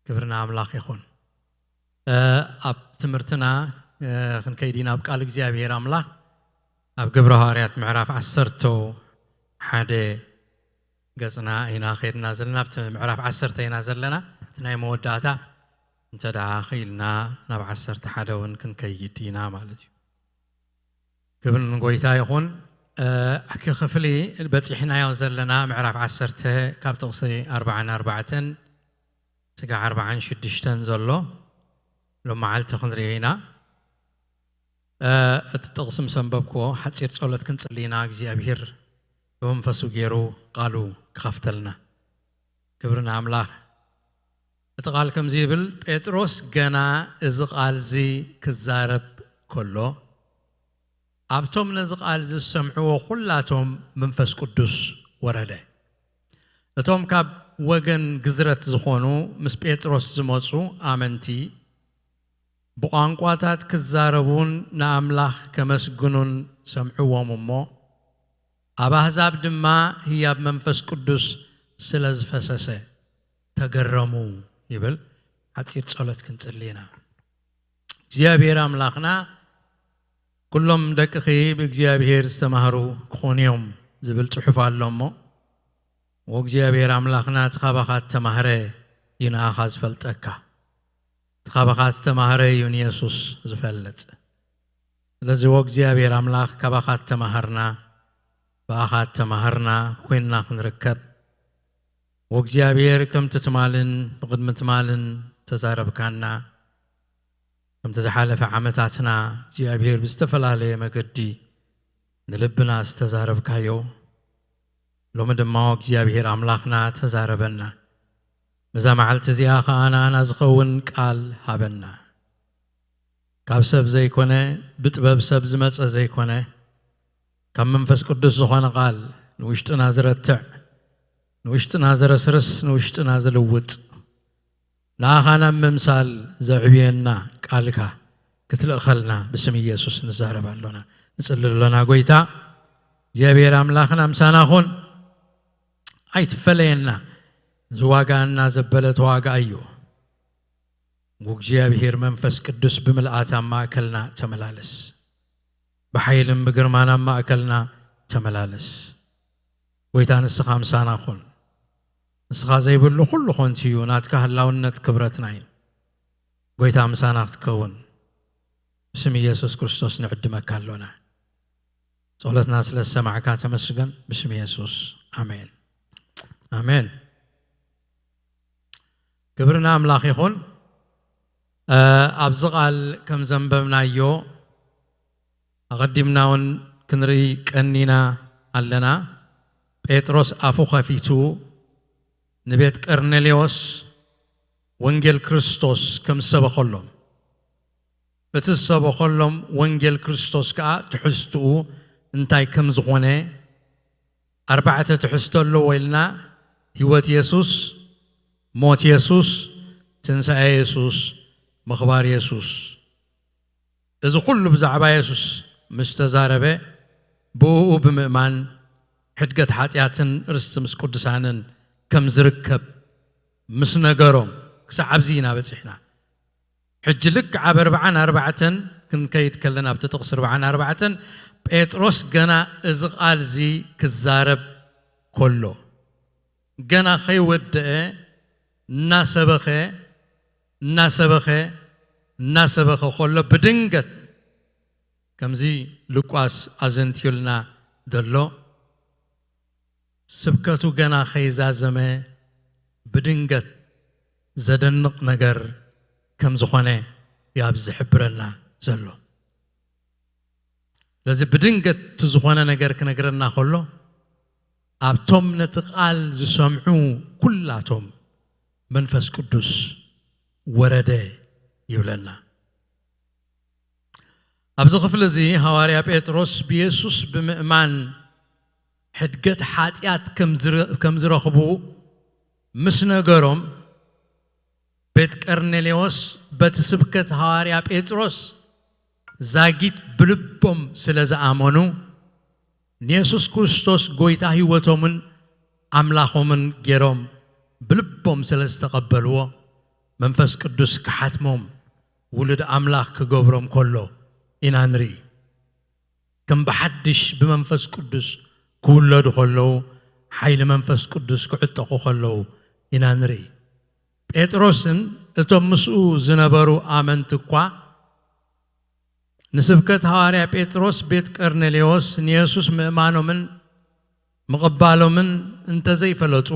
ክብርና ኣምላኽ ይኹን። ኣብ ትምህርትና ክንከይድ ኢና። ኣብ ቃል እግዚኣብሔር ኣምላኽ ኣብ ግብረ ሃዋርያት ምዕራፍ ዓሰርተ ሓደ ገጽና ኢና ከይድና ዘለና። ኣብቲ ምዕራፍ ዓሰርተ ኢና ዘለና። እቲ ናይ መወዳእታ እንተ ደኣ ኽኢልና ናብ ዓሰርተ ሓደ እውን ክንከይድ ኢና ማለት እዩ። ክብሪ ንጎይታ ይኹን። እቲ ክፍሊ በጺሕናዮ ዘለና ምዕራፍ ዓሰርተ ካብ ጥቕሲ ኣርባዓን ኣርባዕተን ስጋዕ ኣርባዓን ሽዱሽተን ዘሎ ሎም መዓልቲ ክንሪኦ ኢና። እቲ ጥቕሲ ምስ ኣንበብክዎ ሓጺር ጸሎት ክንጽሊ ኢና። እግዚኣብሔር ብመንፈሱ ገይሩ ቃሉ ክኸፍተልና። ክብሪ ንኣምላኽ። እቲ ቃል ከምዚ ይብል፣ ጴጥሮስ ገና እዚ ቃል እዚ ክዛረብ ከሎ ኣብቶም ነዚ ቃል ዝሰምዕዎ ኩላቶም መንፈስ ቅዱስ ወረደ። እቶም ካብ ወገን ግዝረት ዝኾኑ ምስ ጴጥሮስ ዝመጹ ኣመንቲ ብቋንቋታት ክዛረቡን ንኣምላኽ ከመስግኑን ሰምዕዎም እሞ ኣብ ኣህዛብ ድማ ህያብ መንፈስ ቅዱስ ስለ ዝፈሰሰ ተገረሙ ይብል። ሓጺር ጸሎት ክንጽሊ ኢና። እግዚኣብሔር ኣምላኽና ኩሎም ደቅኺ ብእግዚኣብሔር ዝተማህሩ ክኾኑ እዮም ዝብል ጽሑፍ ኣሎ እሞ፣ ወእግዚኣብሔር ኣምላኽና እቲ ካባኻ ዝተማህረ እዩ ንኣኻ ዝፈልጠካ። እቲ ካባኻ ዝተማህረ እዩ ንየሱስ ዝፈልጥ። ስለዚ ወእግዚኣብሔር ኣምላኽ ካባኻ እተማሃርና፣ ብኣኻ እተማሃርና ኮይንና ክንርከብ፣ ወእግዚኣብሔር ከምቲ ትማልን ብቕድሚ ትማልን ተዛረብካና፣ ከምቲ ዝሓለፈ ዓመታትና እግዚኣብሔር ብዝተፈላለየ መገዲ ንልብና ዝተዛረብካዮ፣ ሎሚ ድማ እግዚኣብሔር ኣምላኽና ተዛረበና። በዛ መዓልቲ እዚኣ ኸዓ ንኣና ዝኸውን ቃል ሃበና። ካብ ሰብ ዘይኮነ፣ ብጥበብ ሰብ ዝመጸ ዘይኮነ፣ ካብ መንፈስ ቅዱስ ዝኾነ ቃል ንውሽጥና ዝረትዕ፣ ንውሽጥና ዘረስርስ፣ ንውሽጥና ዝልውጥ፣ ንኣኻ ናብ ምምሳል ዘዕብየና ቃልካ ክትልእኸልና ብስም ኢየሱስ ንዛረብ ኣሎና። ንጽሊ ኣሎና። ጎይታ እግዚኣብሔር ኣምላኽና ምሳና ኹን፣ ኣይትፈለየና። ዝዋጋና ዘበለ ተዋጋኣዮ። እግዚኣብሔር መንፈስ ቅዱስ ብምልኣት ኣብ ማእከልና ተመላለስ። ብሓይልን ብግርማን ኣብ ማእከልና ተመላለስ። ጎይታ ንስኻ ምሳና ኹን። ንስኻ ዘይብሉ ኩሉ ኾንቲ እዩ። ናትካ ህላውነት ክብረትና እዩ። ጎይታ ምሳና ክትከውን ብስም ኢየሱስ ክርስቶስ ንዕድመካ ኣሎና። ጸሎትና ስለ ዝሰማዕካ ተመስገን። ብስም ኢየሱስ ኣሜን። ኣሜን። ክብሪ ንኣምላኽ ይኹን። እ፣ ኣብዚ ቃል ከም ዘንበብናዮ ኣቐዲምና እውን ክንርኢ ቀኒና ኣለና። ጴጥሮስ ኣፉ ኸፊቱ ንቤት ቀርኔሌዎስ ወንጌል ክርስቶስ ከም ዝሰበኸሎም፣ እቲ ዝሰበኸሎም ወንጌል ክርስቶስ ከኣ ትሕዝትኡ እንታይ ከም ዝኾነ ኣርባዕተ ትሕዝቶ ኣለዎ ኢልና፣ ህይወት የሱስ፣ ሞት የሱስ፣ ትንሳኤ የሱስ፣ ምኽባር የሱስ። እዚ ኩሉ ብዛዕባ የሱስ ምስ ተዛረበ፣ ብእኡ ብምእማን ሕድገት ሓጢኣትን ርስቲ ምስ ቅዱሳንን ከም ዝርከብ ምስ ነገሮም፣ ክሳዕ ኣብዚ ኢና በጺሕና። ሕጂ ልክዕ ኣብ ኣርባዓን ኣርባዕተን ክንከይድ ከለና፣ ኣብቲ ጥቕሲ ኣርባዓን ኣርባዕተን፣ ጴጥሮስ ገና እዚ ቃል እዚ ክዛረብ ከሎ፣ ገና ከይወደአ እናሰበኸ፣ እናሰበኸ፣ እናሰበኸ ከሎ፣ ብድንገት ከምዚ ሉቃስ ኣዘንትዩልና ዘሎ፣ ስብከቱ ገና ከይዛዘመ ብድንገት ዘደንቕ ነገር ከም ዝኾነ እዩ ኣብዚ ዝሕብረና ዘሎ። ስለዚ ብድንገት እቲ ዝኾነ ነገር ክነግረና ከሎ፣ ኣብቶም ነቲ ቃል ዝሰምዑ ኩላቶም መንፈስ ቅዱስ ወረደ ይብለና። ኣብዚ ክፍሊ እዚ ሃዋርያ ጴጥሮስ ብየሱስ ብምእማን ሕድገት ሓጢኣት ከም ዝረ-፣ ከም ዝረኽቡ ምስ ነገሮም፣ ቤት ቀርኔሌዎስ በቲ ስብከት ሃዋርያ ጴጥሮስ ዛጊት ብልቦም ስለ ዝኣመኑ፣ ንየሱስ ክርስቶስ ጎይታ ህይወቶምን ኣምላኾምን ገይሮም ብልቦም ስለ ዝተቐበልዎ፣ መንፈስ ቅዱስ ክሓትሞም ውሉድ ኣምላኽ ክገብሮም ከሎ ኢና ንርኢ። ከም ብሓድሽ ብመንፈስ ቅዱስ ክውለዱ ከለዉ፣ ሓይሊ መንፈስ ቅዱስ ክዕጠቑ ከለዉ ኢና ንርኢ። ጴጥሮስን እቶም ምስኡ ዝነበሩ ኣመንቲ እኳ ንስብከት ሃዋርያ ጴጥሮስ ቤት ቀርኔሌዎስ ንየሱስ ምእማኖምን ምቕባሎምን እንተዘይፈለጡ፣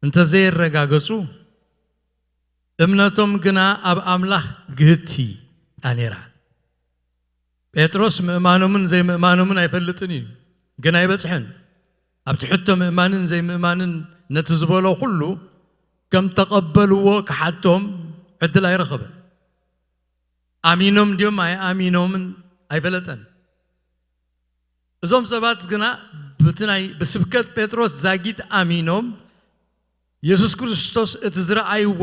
እንተዘየረጋገጹ፣ እምነቶም ግና ኣብ ኣምላኽ ግህቲ እያ ነይራ። ጴጥሮስ ምእማኖምን ዘይምእማኖምን ኣይፈልጥን እዩ፣ ግን ኣይበጽሕን። ኣብቲ ሕቶ ምእማንን ዘይምእማንን ነቲ ዝበሎ ኩሉ ከም ተቐበልዎ ክሓቶም ዕድል ኣይረኸበን። ኣሚኖም ድዮም ኣይኣሚኖምን ኣይፈለጠን። እዞም ሰባት ግና ብቲ ናይ ብስብከት ጴጥሮስ ዛጊት ኣሚኖም፣ የሱስ ክርስቶስ እቲ ዝረኣይዎ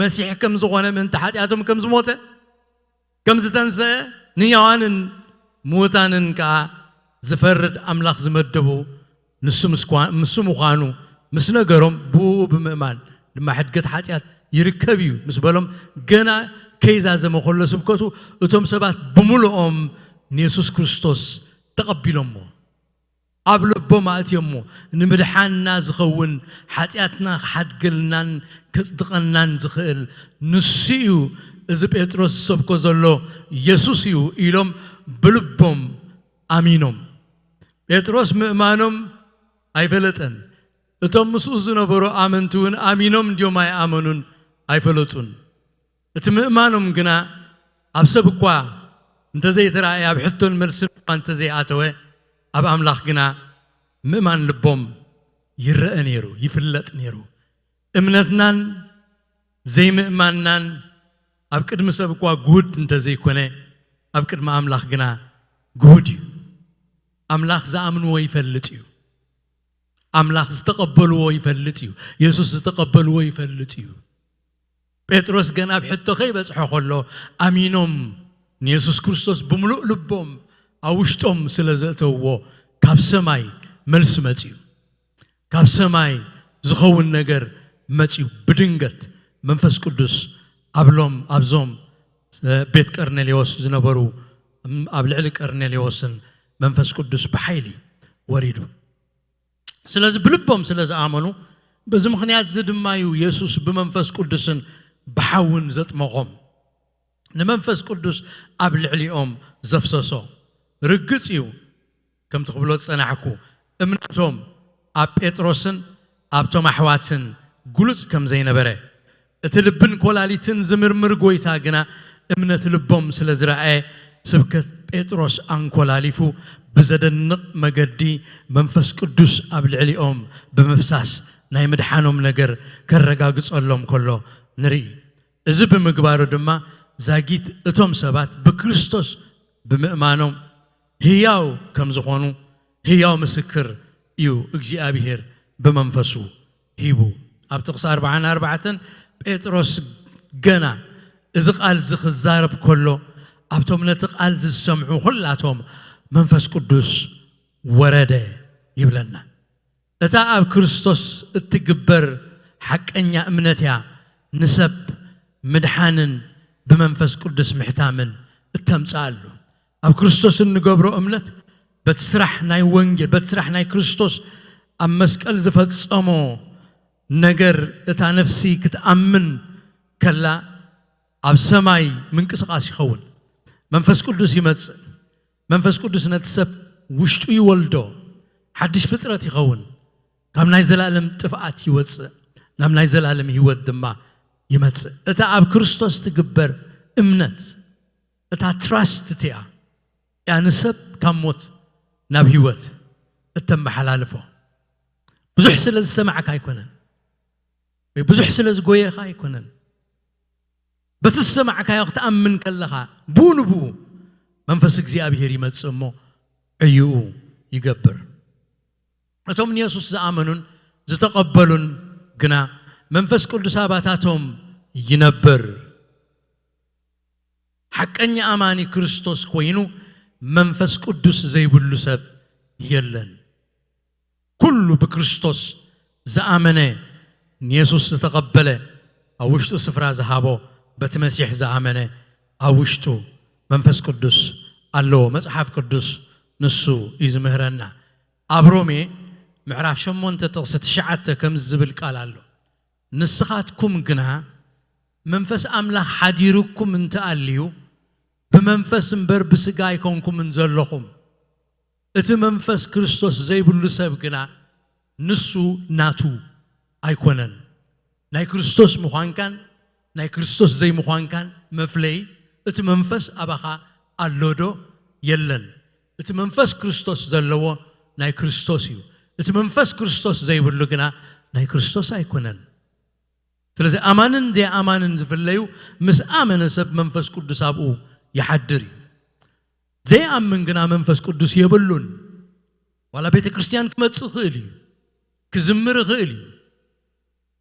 መሲሕ ከም ዝኾነ፣ ምእንቲ ሓጢኣቶም ከም ዝሞተ፣ ከም ዝተንስአ፣ ንሕያዋንን ምዉታንን ከኣ ዝፈርድ ኣምላኽ ዝመደቡ ንሱ ምስ ኳ-፣ ንሱ ምዃኑ ምስ ነገሮም፣ ብኡ ብምእማን ድማ ሕድገት ሓጢኣት ይርከብ እዩ ምስ በሎም፣ ገና ከይዛዘመ ከሎ ስብከቱ፣ እቶም ሰባት ብምሉኦም ንየሱስ ክርስቶስ ተቐቢሎሞ፣ ኣብ ልቦም ኣእትዮሞ። ንምድሓንና ዝኸውን፣ ሓጢኣትና ክሓድገልናን ከጽድቐናን ዝኽእል ንሱ እዩ፣ እዚ ጴጥሮስ ዝሰብኮ ዘሎ የሱስ እዩ ኢሎም ብልቦም ኣሚኖም። ጴጥሮስ ምእማኖም ኣይፈለጠን። እቶም ምስኡ ዝነበሩ ኣመንቲ እውን ኣሚኖም ድዮም ኣይኣመኑን ኣይፈለጡን። እቲ ምእማኖም ግና ኣብ ሰብ እኳ እንተዘይተራእየ፣ ኣብ ሕቶን መልስን እኳ እንተዘይኣተወ፣ ኣብ ኣምላኽ ግና ምእማን ልቦም ይረአ ነይሩ፣ ይፍለጥ ነይሩ። እምነትናን ዘይምእማንናን ኣብ ቅድሚ ሰብ እኳ ግሁድ እንተዘይኮነ፣ ኣብ ቅድሚ ኣምላኽ ግና ግሁድ እዩ። ኣምላኽ ዝኣምንዎ ይፈልጥ እዩ። ኣምላኽ ዝተቐበልዎ ይፈልጥ እዩ። የሱስ ዝተቐበልዎ ይፈልጥ እዩ። ጴጥሮስ ገና ኣብ ሕቶ ከይበጽሖ ከሎ፣ ኣሚኖም ንየሱስ ክርስቶስ ብምሉእ ልቦም ኣብ ውሽጦም ስለ ዘእተውዎ፣ ካብ ሰማይ መልሲ መጺኡ። ካብ ሰማይ ዝኸውን ነገር መጺኡ። ብድንገት መንፈስ ቅዱስ ኣብሎም፣ ኣብዞም ቤት ቀርኔሌዎስ ዝነበሩ፣ ኣብ ልዕሊ ቀርኔሌዎስን መንፈስ ቅዱስ ብሓይሊ ወሪዱ። ስለዚ ብልቦም ስለ ዝኣመኑ፣ በዚ ምኽንያት እዚ ድማ እዩ የሱስ ብመንፈስ ቅዱስን ብሓውን ዘጥመቖም። ንመንፈስ ቅዱስ ኣብ ልዕሊኦም ዘፍሰሶ። ርግጽ እዩ፣ ከምቲ ክብሎ ዝጸናሕኩ፣ እምነቶም ኣብ ጴጥሮስን ኣብቶም ኣሕዋትን ግሉጽ ከም ዘይነበረ፣ እቲ ልብን ኮላሊትን ዝምርምር ጎይታ ግና እምነት ልቦም ስለ ዝረኣየ፣ ስብከት ጴጥሮስ ኣንኮላሊፉ፣ ብዘደንቕ መገዲ መንፈስ ቅዱስ ኣብ ልዕሊኦም ብምፍሳስ፣ ናይ ምድሓኖም ነገር ከረጋግጸሎም ከሎ ንርኢ። እዚ ብምግባሩ ድማ፣ ዛጊት እቶም ሰባት ብክርስቶስ ብምእማኖም ህያው ከም ዝኾኑ፣ ህያው ምስክር እዩ እግዚኣብሄር ብመንፈሱ ሂቡ። ኣብ ጥቕሲ ኣርብዓን ኣርባዕተን፣ ጴጥሮስ ገና እዚ ቃል እዚ ክዛረብ ከሎ፣ ኣብቶም ነቲ ቃል እዚ ዝሰምዑ ኩላቶም መንፈስ ቅዱስ ወረደ ይብለና። እታ ኣብ ክርስቶስ እትግበር ሓቀኛ እምነት እያ ንሰብ ምድሓንን ብመንፈስ ቅዱስ ምሕታምን እተምጽኣሉ። ኣብ ክርስቶስ እንገብሮ እምነት፣ በቲ ስራሕ ናይ ወንጌል፣ በቲ ስራሕ ናይ ክርስቶስ ኣብ መስቀል ዝፈጸሞ ነገር፣ እታ ነፍሲ ክትኣምን ከላ፣ ኣብ ሰማይ ምንቅስቓስ ይኸውን። መንፈስ ቅዱስ ይመጽእ። መንፈስ ቅዱስ ነቲ ሰብ ውሽጡ ይወልዶ። ሓድሽ ፍጥረት ይኸውን። ካብ ናይ ዘላለም ጥፍኣት ይወጽእ፣ ናብ ናይ ዘላለም ህይወት ድማ ይመጽእ። እታ ኣብ ክርስቶስ ትግበር እምነት፣ እታ ትራስት እቲኣ እያ ንሰብ ካብ ሞት ናብ ህይወት እተመሓላልፎ። ብዙሕ ስለ ዝሰማዕካ ኣይኮነን፣ ወይ ብዙሕ ስለ ዝጎየኻ ኣይኮነን። በቲ ዝሰማዕካዮ ክትኣምን ከለኻ፣ ብኡ ንብኡ መንፈስ እግዚኣብሄር ይመጽእ እሞ ዕይኡ ይገብር። እቶም ንየሱስ ዝኣመኑን ዝተቐበሉን ግና፣ መንፈስ ቅዱስ ኣባታቶም ይነብር። ሓቀኛ ኣማኒ ክርስቶስ ኮይኑ መንፈስ ቅዱስ ዘይብሉ ሰብ የለን። ኩሉ ብክርስቶስ ዝኣመነ፣ ንየሱስ ዝተቐበለ፣ ኣብ ውሽጡ ስፍራ ዝሃቦ፣ በቲ መሲሕ ዝኣመነ ኣብ ውሽጡ መንፈስ ቅዱስ ኣለዎ። መጽሓፍ ቅዱስ ንሱ እዩ ዝምህረና። ኣብ ሮሜ ምዕራፍ ሸሞንተ ጥቕሲ ትሽዓተ ከምዚ ዝብል ቃል ኣሎ። ንስኻትኩም ግና መንፈስ ኣምላኽ ሓዲሩኩም እንተኣልዩ፣ ብመንፈስ እምበር ብስጋ ኣይኮንኩምን ዘለኹም። እቲ መንፈስ ክርስቶስ ዘይብሉ ሰብ ግና ንሱ ናቱ ኣይኮነን። ናይ ክርስቶስ ምዃንካን ናይ ክርስቶስ ዘይምዃንካን መፍለዪ እቲ መንፈስ ኣባኻ ኣሎ ዶ የለን? እቲ መንፈስ ክርስቶስ ዘለዎ ናይ ክርስቶስ እዩ። እቲ መንፈስ ክርስቶስ ዘይብሉ ግና ናይ ክርስቶስ ኣይኮነን። ስለዚ ኣማንን ዘይኣማንን ዝፍለዩ ምስ ኣመነ ሰብ መንፈስ ቅዱስ ኣብኡ ይሓድር እዩ። ዘይኣምን ግና መንፈስ ቅዱስ የብሉን። ዋላ ቤተ ክርስቲያን ክመጽእ ይኽእል እዩ፣ ክዝምር ይኽእል እዩ፣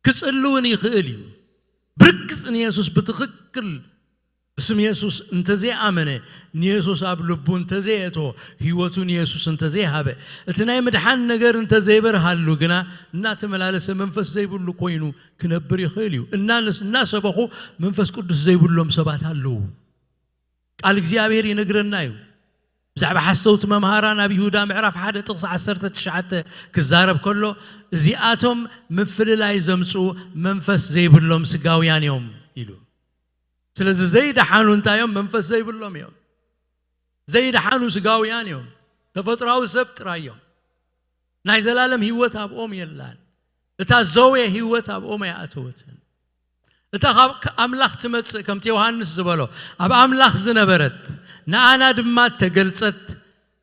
ክጽሊ እውን ይኽእል እዩ። ብርግጽ ንየሱስ ብትኽክል ብስም የሱስ እንተዘይኣመነ፣ ንየሱስ ኣብ ልቡ እንተዘየእቶ፣ ህይወቱ ንየሱስ እንተዘይሃበ፣ እቲ ናይ ምድሓን ነገር እንተዘይበርሃሉ ግና እናተመላለሰ መንፈስ ዘይብሉ ኮይኑ ክነብር ይኽእል እዩ። እናነስ እናሰበኹ መንፈስ ቅዱስ ዘይብሎም ሰባት ኣለዉ። ቃል እግዚኣብሔር ይነግረና እዩ። ብዛዕባ ሓሰውቲ መምሃራን ኣብ ይሁዳ ምዕራፍ ሓደ ጥቕሲ ዓሰርተ ትሽዓተ ክዛረብ ከሎ፣ እዚኣቶም ምፍልላይ ዘምጽኡ መንፈስ ዘይብሎም ስጋውያን እዮም ኢሉ። ስለዚ ዘይደሓኑ እንታይ እዮም? መንፈስ ዘይብሎም እዮም። ዘይደሓኑ ስጋውያን እዮም። ተፈጥራዊ ሰብ ጥራይ እዮም። ናይ ዘላለም ህይወት ኣብኦም የላን። እታ ዘውየ ህይወት ኣብኦም ኣይኣተወትን። እታ ካብ ኣምላኽ ትመጽእ፣ ከምቲ ዮሃንስ ዝበሎ፣ ኣብ ኣምላኽ ዝነበረት፣ ንኣና ድማ እተገልጸት፣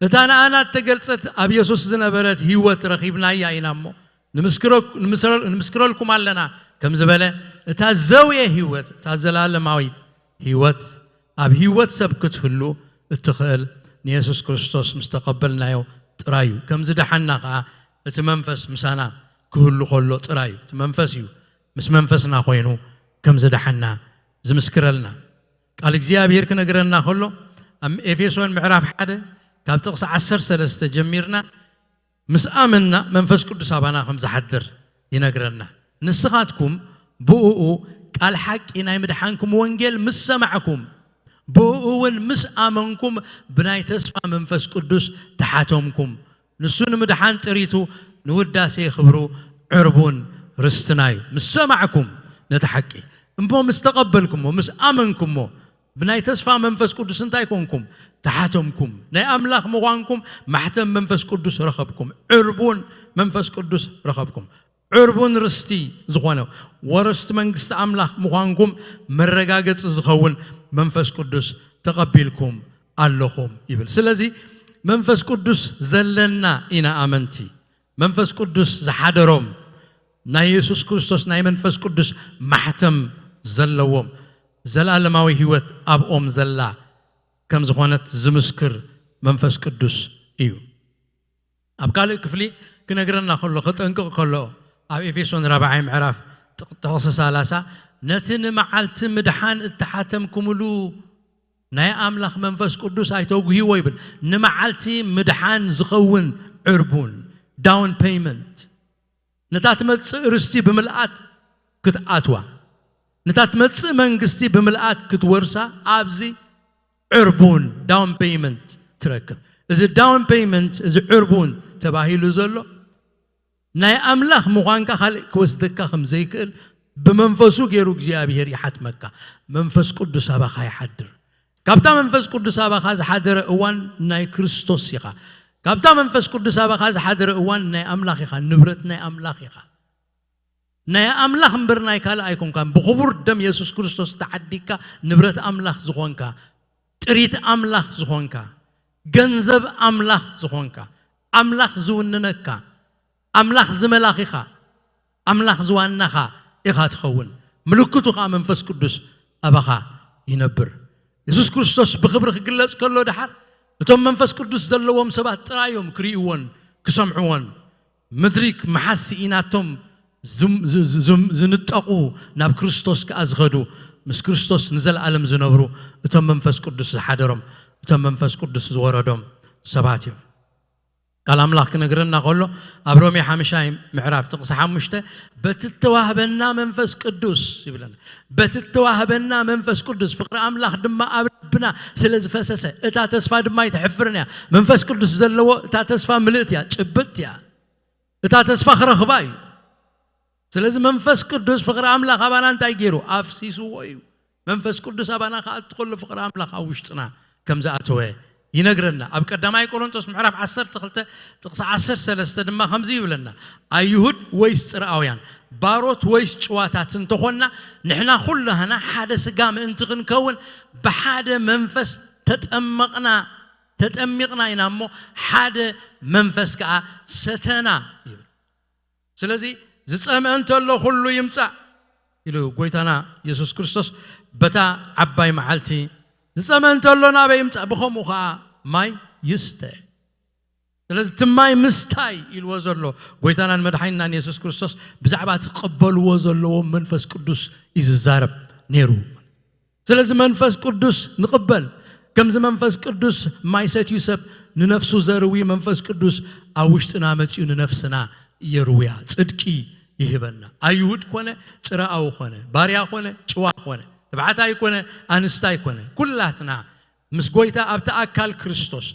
እታ ንኣና እተገልጸት ኣብ የሱስ ዝነበረት ህይወት ረኺብናያ ኢና እሞ፣ ንምስክረልኩም ኣለና ከም ዝበለ፣ እታ ዘውየ ህይወት፣ እታ ዘላለማዊት ህይወት ኣብ ህይወት ሰብ ክትህሉ እትኽእል ንየሱስ ክርስቶስ ምስ ተቐበልናዮ ጥራይ እዩ። ከም ዝደሓና ኸኣ እቲ መንፈስ ምሳና ክህሉ ከሎ ጥራይ እዩ። እቲ መንፈስ እዩ ምስ መንፈስና ኮይኑ ከም ዝደሓና ዝምስክረልና። ቃል እግዚኣብሔር ክነግረና ከሎ ኣብ ኤፌሶን ምዕራፍ ሓደ ካብ ጥቕሲ ዓሰርተ ሰለስተ ጀሚርና ምስ ኣመንና መንፈስ ቅዱስ ኣባና ከም ዝሓድር ይነግረና። ንስኻትኩም ብእኡ ቃል ሓቂ ናይ ምድሓንኩም ወንጌል ምስ ሰማዕኩም፣ ብእኡ እውን ምስ ኣመንኩም ብናይ ተስፋ መንፈስ ቅዱስ ተሓተምኩም። ንሱ ንምድሓን ጥሪቱ ንውዳሴ ክብሩ ዕርቡን ርስትና እዩ። ምስ ሰማዕኩም ነቲ ሓቂ እሞ ምስ ተቐበልኩሞ፣ ምስ ኣመንኩሞ፣ ብናይ ተስፋ መንፈስ ቅዱስ እንታይ ኮንኩም? ተሓተምኩም። ናይ ኣምላኽ ምዃንኩም ማሕተም መንፈስ ቅዱስ ረኸብኩም። ዕርቡን መንፈስ ቅዱስ ረኸብኩም። ዕርቡን ርስቲ ዝኾነ ወረስቲ መንግስቲ ኣምላኽ ምዃንኩም መረጋገጺ ዝኸውን መንፈስ ቅዱስ ተቐቢልኩም ኣለኹም ይብል። ስለዚ መንፈስ ቅዱስ ዘለና ኢና ኣመንቲ። መንፈስ ቅዱስ ዝሓደሮም ናይ የሱስ ክርስቶስ ናይ መንፈስ ቅዱስ ማሕተም ዘለዎም ዘላለማዊ ህይወት ኣብኦም ዘላ ከም ዝኾነት ዝምስክር መንፈስ ቅዱስ እዩ። ኣብ ካልእ ክፍሊ ክነግረና ከሎ፣ ክጠንቅቕ ከሎ፣ ኣብ ኤፌሶን ራብዓይ ምዕራፍ ጥቕ-፣ ጥቕሲ ሰላሳ፣ "ነቲ ንመዓልቲ ምድሓን እተሓተምኩምሉ ናይ ኣምላኽ መንፈስ ቅዱስ ኣይተጉህይዎ" ይብል። ንመዓልቲ ምድሓን ዝኸውን ዕርቡን፣ ዳውን ፔይመንት፣ ነታ ትመጽእ ርስቲ ብምልኣት ክትኣትዋ፣ ነታ ትመጽእ መንግስቲ ብምልኣት ክትወርሳ፣ ኣብዚ ዕርቡን፣ ዳውን ፔይመንት፣ ትረክብ። እዚ ዳውን ፔይመንት፣ እዚ ዕርቡን ተባሂሉ ዘሎ፣ ናይ ኣምላኽ ምዃንካ ካልእ ክወስደካ ከም ዘይክእል ብመንፈሱ ገይሩ እግዚኣብሔር ይሓትመካ። መንፈስ ቅዱስ ኣባኻ ይሓድር። ካብታ መንፈስ ቅዱስ ኣባኻ ዝሓደረ እዋን ናይ ክርስቶስ ኢኻ። ካብታ መንፈስ ቅዱስ ኣባኻ ዝሓደረ እዋን ናይ ኣምላኽ ኢኻ፣ ንብረት ናይ ኣምላኽ ኢኻ። ናይ ኣምላኽ እምበር ናይ ካልእ ኣይኮንካን። ብኽቡር ደም የሱስ ክርስቶስ ተዓዲግካ ንብረት ኣምላኽ ዝኾንካ፣ ጥሪት ኣምላኽ ዝኾንካ፣ ገንዘብ ኣምላኽ ዝኾንካ፣ ኣምላኽ ዝውንነካ፣ ኣምላኽ ዝመላኺኻ፣ ኣምላኽ ዝዋናኻ ኢኻ ትኸውን። ምልክቱ ኸኣ መንፈስ ቅዱስ ኣባኻ ይነብር። የሱስ ክርስቶስ ብኽብሪ ክግለጽ ከሎ ደሓር፣ እቶም መንፈስ ቅዱስ ዘለዎም ሰባት ጥራይ እዮም ክርእይዎን ክሰምዕዎን። ምድሪ መሓዝ ስኢናቶም ዝም-፣ ዝ-፣ ዝ-፣ ዝም-፣ ዝንጠቑ፣ ናብ ክርስቶስ ከኣ ዝኸዱ፣ ምስ ክርስቶስ ንዘለኣለም ዝነብሩ፣ እቶም መንፈስ ቅዱስ ዝሓደሮም፣ እቶም መንፈስ ቅዱስ ዝወረዶም ሰባት እዮም። ቃል ኣምላኽ ክነግረና ከሎ ኣብ ሮሜ ሓምሻይ ምዕራፍ ጥቕሲ ሓሙሽተ በቲ እተዋህበና መንፈስ ቅዱስ ይብለና። በቲ እተዋህበና መንፈስ ቅዱስ ፍቕሪ ኣምላኽ ድማ ኣብ ልብና ስለ ዝፈሰሰ እታ ተስፋ ድማ ኣይትሕፍርን እያ። መንፈስ ቅዱስ ዘለዎ እታ ተስፋ ምልእቲ እያ፣ ጭብጥቲ እያ። እታ ተስፋ ክረኽባ እዩ። ስለዚ መንፈስ ቅዱስ ፍቕሪ ኣምላኽ ኣባና እንታይ ገይሩ? ኣፍሲስዎ እዩ። መንፈስ ቅዱስ ኣባና ክኣቱ ከሎ ፍቕሪ ኣምላኽ ኣብ ውሽጥና ከም ዝኣተወ ይነግረና። ኣብ ቀዳማይ ቆሮንቶስ ምዕራፍ ዓሰርተ ክልተ ጥቕሲ ዓሰርተ ሰለስተ ድማ ከምዚ ይብለና፣ ኣይሁድ ወይስ ጽርኣውያን፣ ባሮት ወይስ ጭዋታት እንተኾንና፣ ንሕና ኩላህና ሓደ ስጋ ምእንቲ ክንከውን ብሓደ መንፈስ ተጠመቕና፣ ተጠሚቕና ኢና እሞ ሓደ መንፈስ ከኣ ሰተና ይብል። ስለዚ ዝጸምአ እንተሎ ኩሉ ይምጻእ ኢሉ ጎይታና የሱስ ክርስቶስ በታ ዓባይ መዓልቲ ዝጸምአ እንተሎ ናበይ ይምጻእ፣ ብኸምኡ ኸዓ ማይ ይስተ። ስለዚ እቲ ማይ ምስታይ ኢልዎ ዘሎ ጎይታናን መድሓኒናን የሱስ ክርስቶስ ብዛዕባ እቲ ክቕበልዎ ዘለዎ መንፈስ ቅዱስ እዩ ዝዛረብ ነይሩ። ስለዚ መንፈስ ቅዱስ ንቕበል። ከምዚ መንፈስ ቅዱስ ማይ ሰትዩ ሰብ ንነፍሱ ዘርዊ መንፈስ ቅዱስ ኣብ ውሽጥና መጺኡ ንነፍስና የርውያ፣ ጽድቂ ይህበና። ኣይሁድ ኮነ፣ ጽረኣዊ ኮነ፣ ባርያ ኮነ፣ ጭዋ ኮነ፣ ተባዕታይ ኮነ፣ ኣንስታይ ኮነ፣ ኩላትና ምስ ጎይታ ኣብቲ ኣካል ክርስቶስ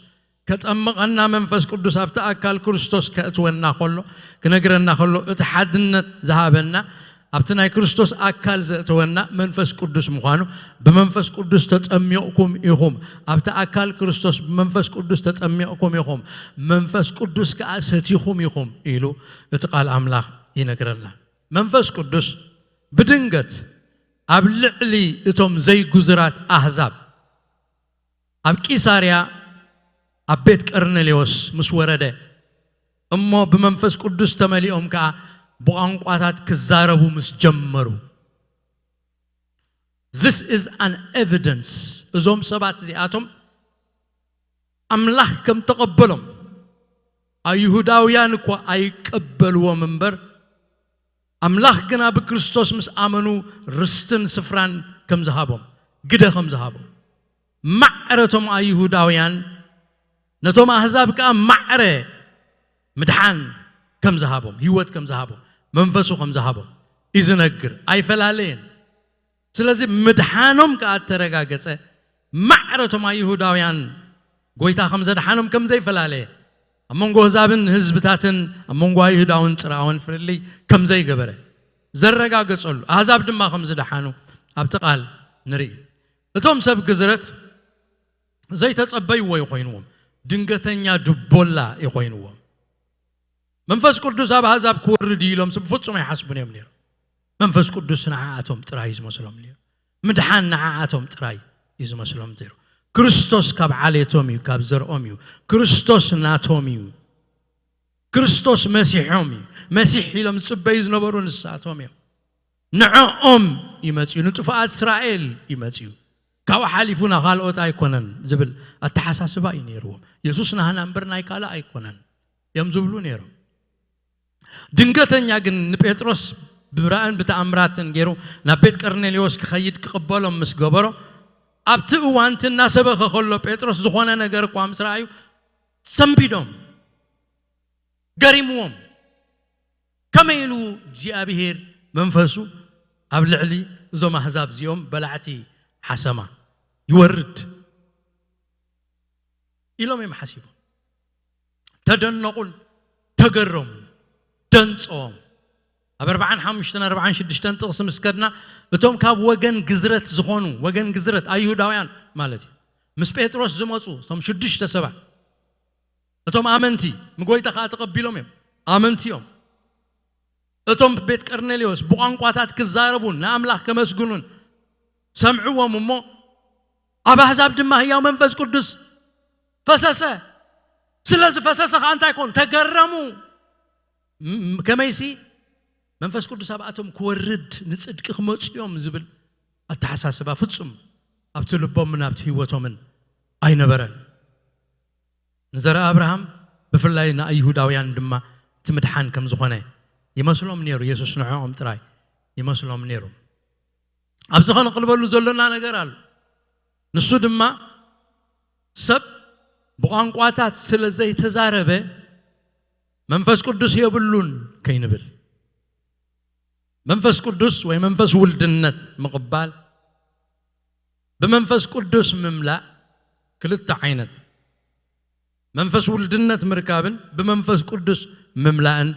ከጠምቐና መንፈስ ቅዱስ ኣብቲ ኣካል ክርስቶስ ከእትወና ከሎ፣ ክነግረና ከሎ፣ እቲ ሓድነት ዝሃበና ኣብቲ ናይ ክርስቶስ ኣካል ዘእተወና መንፈስ ቅዱስ ምዃኑ፣ ብመንፈስ ቅዱስ ተጠሚቕኩም ኢኹም፣ ኣብቲ ኣካል ክርስቶስ ብመንፈስ ቅዱስ ተጠሚቕኩም ኢኹም፣ መንፈስ ቅዱስ ከኣ ሰቲኹም ኢኹም ኢሉ እቲ ቃል ኣምላኽ ይነግረና። መንፈስ ቅዱስ ብድንገት ኣብ ልዕሊ እቶም ዘይጉዙራት ኣህዛብ ኣብ ቂሳርያ ኣብ ቤት ቀርኔሌዎስ ምስ ወረደ፣ እሞ ብመንፈስ ቅዱስ ተመሊኦም ከኣ ብቋንቋታት ክዛረቡ ምስ ጀመሩ። This is an evidence። እዞም ሰባት እዚኣቶም ኣምላኽ ከም ተቐበሎም ኣይሁዳውያን እኳ ኣይቀበልዎም እምበር፣ ኣምላኽ ግና ብክርስቶስ ምስ ኣመኑ ርስትን ስፍራን ከም ዝሃቦም፣ ግደ ከም ዝሃቦም፣ ማዕረቶም ኣይሁዳውያን ነቶም ኣህዛብ ከኣ ማዕረ ምድሓን ከም ዝሃቦም፣ ህይወት ከም ዝሃቦም፣ መንፈሱ ከም ዝሃቦም እዩ ዝነግር። ኣይፈላለየን። ስለዚ ምድሓኖም ከኣ እተረጋገጸ ማዕረቶም ኣይሁዳውያን ጎይታ ከም ዘድሓኖም ከም ዘይፈላለየ፣ ኣብ መንጎ ኣህዛብን ህዝብታትን ኣብ መንጎ ኣይሁዳውን ጽርኣውን ፍልልይ ከም ዘይገበረ ዘረጋገጸሉ፣ ኣህዛብ ድማ ከም ዝደሓኑ ኣብቲ ቃል ንርኢ። እቶም ሰብ ግዝረት ዘይተጸበይዎ እዩ ኮይንዎም። ድንገተኛ ድቦላ እዩ ኮይንዎም። መንፈስ ቅዱስ ኣብ ኣህዛብ ክወርድ እዩ ኢሎም ብፍጹም ኣይሓስቡን እዮም ነይሮም። መንፈስ ቅዱስ ንዓኣቶም ጥራይ እዩ ዝመስሎም ነይሩ። ምድሓን ንዓኣቶም ጥራይ እዩ ዝመስሎም ነይሩ። ክርስቶስ ካብ ዓሌቶም እዩ፣ ካብ ዘርኦም እዩ። ክርስቶስ ናቶም እዩ። ክርስቶስ መሲሖም እዩ። መሲሕ ኢሎም ዝጽበዩ ዝነበሩ ንሳቶም እዮም። ንዕኦም እዩ መጺኡ፣ ንጥፉኣት እስራኤል እዩ መጺኡ። ካብኡ ሓሊፉ ናብ ካልኦት ኣይኮነን ዝብል ኣተሓሳስባ እዩ ነይርዎም። የሱስ ናህና እምበር ናይ ካልእ ኣይኮነን እዮም ዝብሉ ነይሮም። ድንገተኛ ግን ንጴጥሮስ ብራእን ብተኣምራትን ገይሩ ናብ ቤት ቀርኔሌዎስ ክኸይድ ክቕበሎም ምስ ገበሮ፣ ኣብቲ እዋን እቲ እናሰበኸ ከሎ ጴጥሮስ ዝኾነ ነገር እኳ ምስ ረኣዩ ሰንቢዶም፣ ገሪምዎም። ከመይ ኢሉ እግዚኣብሄር መንፈሱ ኣብ ልዕሊ እዞም ኣህዛብ እዚኦም በላዕቲ ሓሰማ ይወርድ ኢሎም እዮም ሓሲቦም። ተደነቑን ተገረሙን ደንጸዎም። ኣብ ኣርብዓን ሓሙሽተን ኣርብዓን ሽዱሽተን ጥቕሲ ምስ ከድና እቶም ካብ ወገን ግዝረት ዝኾኑ፣ ወገን ግዝረት ኣይሁዳውያን ማለት እዩ፣ ምስ ጴጥሮስ ዝመጹ እቶም ሽዱሽተ ሰባት እቶም ኣመንቲ ንጎይታ ከኣ ተቐቢሎም እዮም። ኣመንቲ እዮም። እቶም ቤት ቀርኔሌዎስ ብቋንቋታት ክዛረቡን ንኣምላኽ ከመስግኑን ሰምዕዎም እሞ ኣብ ኣህዛብ ድማ ህያው መንፈስ ቅዱስ ፈሰሰ። ስለ ዝፈሰሰ ከኣ እንታይ ኮኑ? ተገረሙ። ም-፣ ከመይሲ መንፈስ ቅዱስ ኣብኣቶም ክወርድ ንጽድቂ ክመጹ እዮም ዝብል ኣተሓሳስባ ፍጹም ኣብቲ ልቦምን ኣብቲ ህይወቶምን ኣይነበረን። ንዘረ ኣብርሃም ብፍላይ ንኣይሁዳውያን ድማ እቲ ምድሓን ከም ዝኾነ ይመስሎም ነይሩ። የሱስ ንዕኦም ጥራይ ይመስሎም ነይሩ። ኣብዚ ኸነቕልበሉ ዘሎና ነገር ኣሎ። ንሱ ድማ ሰብ ብቋንቋታት ስለ ዘይተዛረበ መንፈስ ቅዱስ የብሉን ከይንብል፣ መንፈስ ቅዱስ ወይ መንፈስ ውልድነት ምቕባል፣ ብመንፈስ ቅዱስ ምምላእ ክልተ ዓይነት፣ መንፈስ ውልድነት ምርካብን ብመንፈስ ቅዱስ ምምላእን